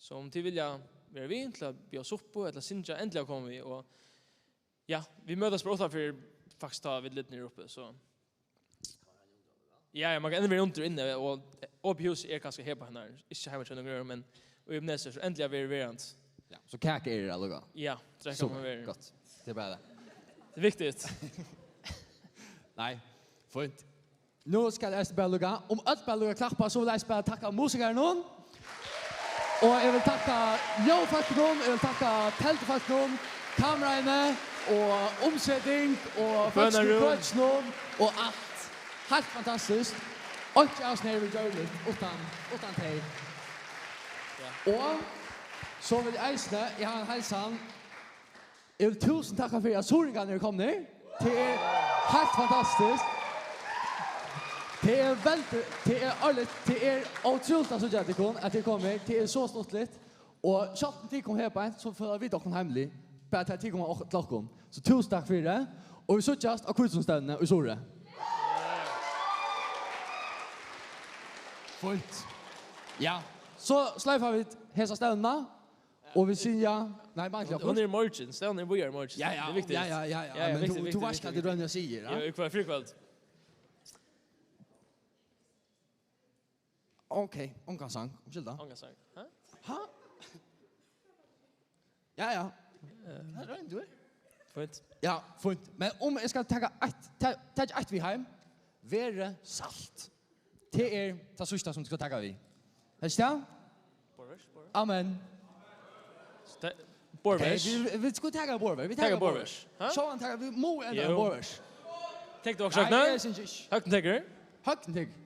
So um tit vilja vera við til at bjóða suppu ella syngja, endiliga koma við. Og ja, vit møtast bara uttanfyri, faktiskt, tá vit eru lidnir uppi, so. Ja, ja, man kann enn vera undir og inni, og opið hús er kanska her á henni, ikki heima hjá nøkrum øðrum, men í Ebenezer, so endiliga verður verandi. Ja, so kaka er allíkavæl. Ja, drekka man verður. Gott. Tað er bara tað. Tað er viktigt. Nei, fínt. Nú skal eg bara lukka, um øll bara lukka klappa, so vil eg bara takka musikarunum. Og eg vil takka ljóðfólkunum, eg vil takka teldufólkunum, kameraini og umseting og fólk í Bønarúm. Køkinum og alt. Heilt fantastiskt. Einki av hesum her verður gjørligt uttan, uttan tey. Og so vil eg eisini, eg havi ein heilsan. Eg vil túsund takka fyri, at suðuroyingarnir eru komnir. Tað er heilt fantastiskt. Tað er veldig, tað er ærligt, tað er ótrúligt at síggja tykkum, at tit eru komnir. Tað er so stuttligt. Og sjálvt um tit koma her beint, so føla vit okkum heimlig. Bara til at tit koma ok-, til okkum. So túsund takk fyri tað. Og vit síggjast á Hvítusunnudagsstevnuni í Suðuroy. Fínt. Ja, so sloyfa vit hesa stevnuna. Og vit siga, nei, bara til Hon okkum. er í morgin, stevnan er víðari í morgin. Ja, ja, Tað er viktigt. ja, ja, ja, ja. Ja, ja, Men viktigt, tú, viktigt, tú veitst, viktigt, hvat eg viktigt. royni at siga, Ja, ja? í kvøld, fyrr í kvøld. Ok, ongan sang. Umskylda. Ongan sang. Ha? Ha? Ja, ja. Tað royndi tú. Fínt. Ja, fínt. Men um eg skal taka eitt, ta-, taka eitt við heim, verið salt. Tað er tað síðsta, sum tú skal taka við. Heyst tað? Borðvers, borðvers. Amen. Sta-, Borðvers. Hey, vit, vit skulu taka borðvers. Vit Taka taka borðvers. borðvers. Ha? Sjálvan taka, vit mugu enda Jú. borðvers. Tek tú Nei, Høgni? eg syngi ikki. Høgni tekur. Høgni tekur.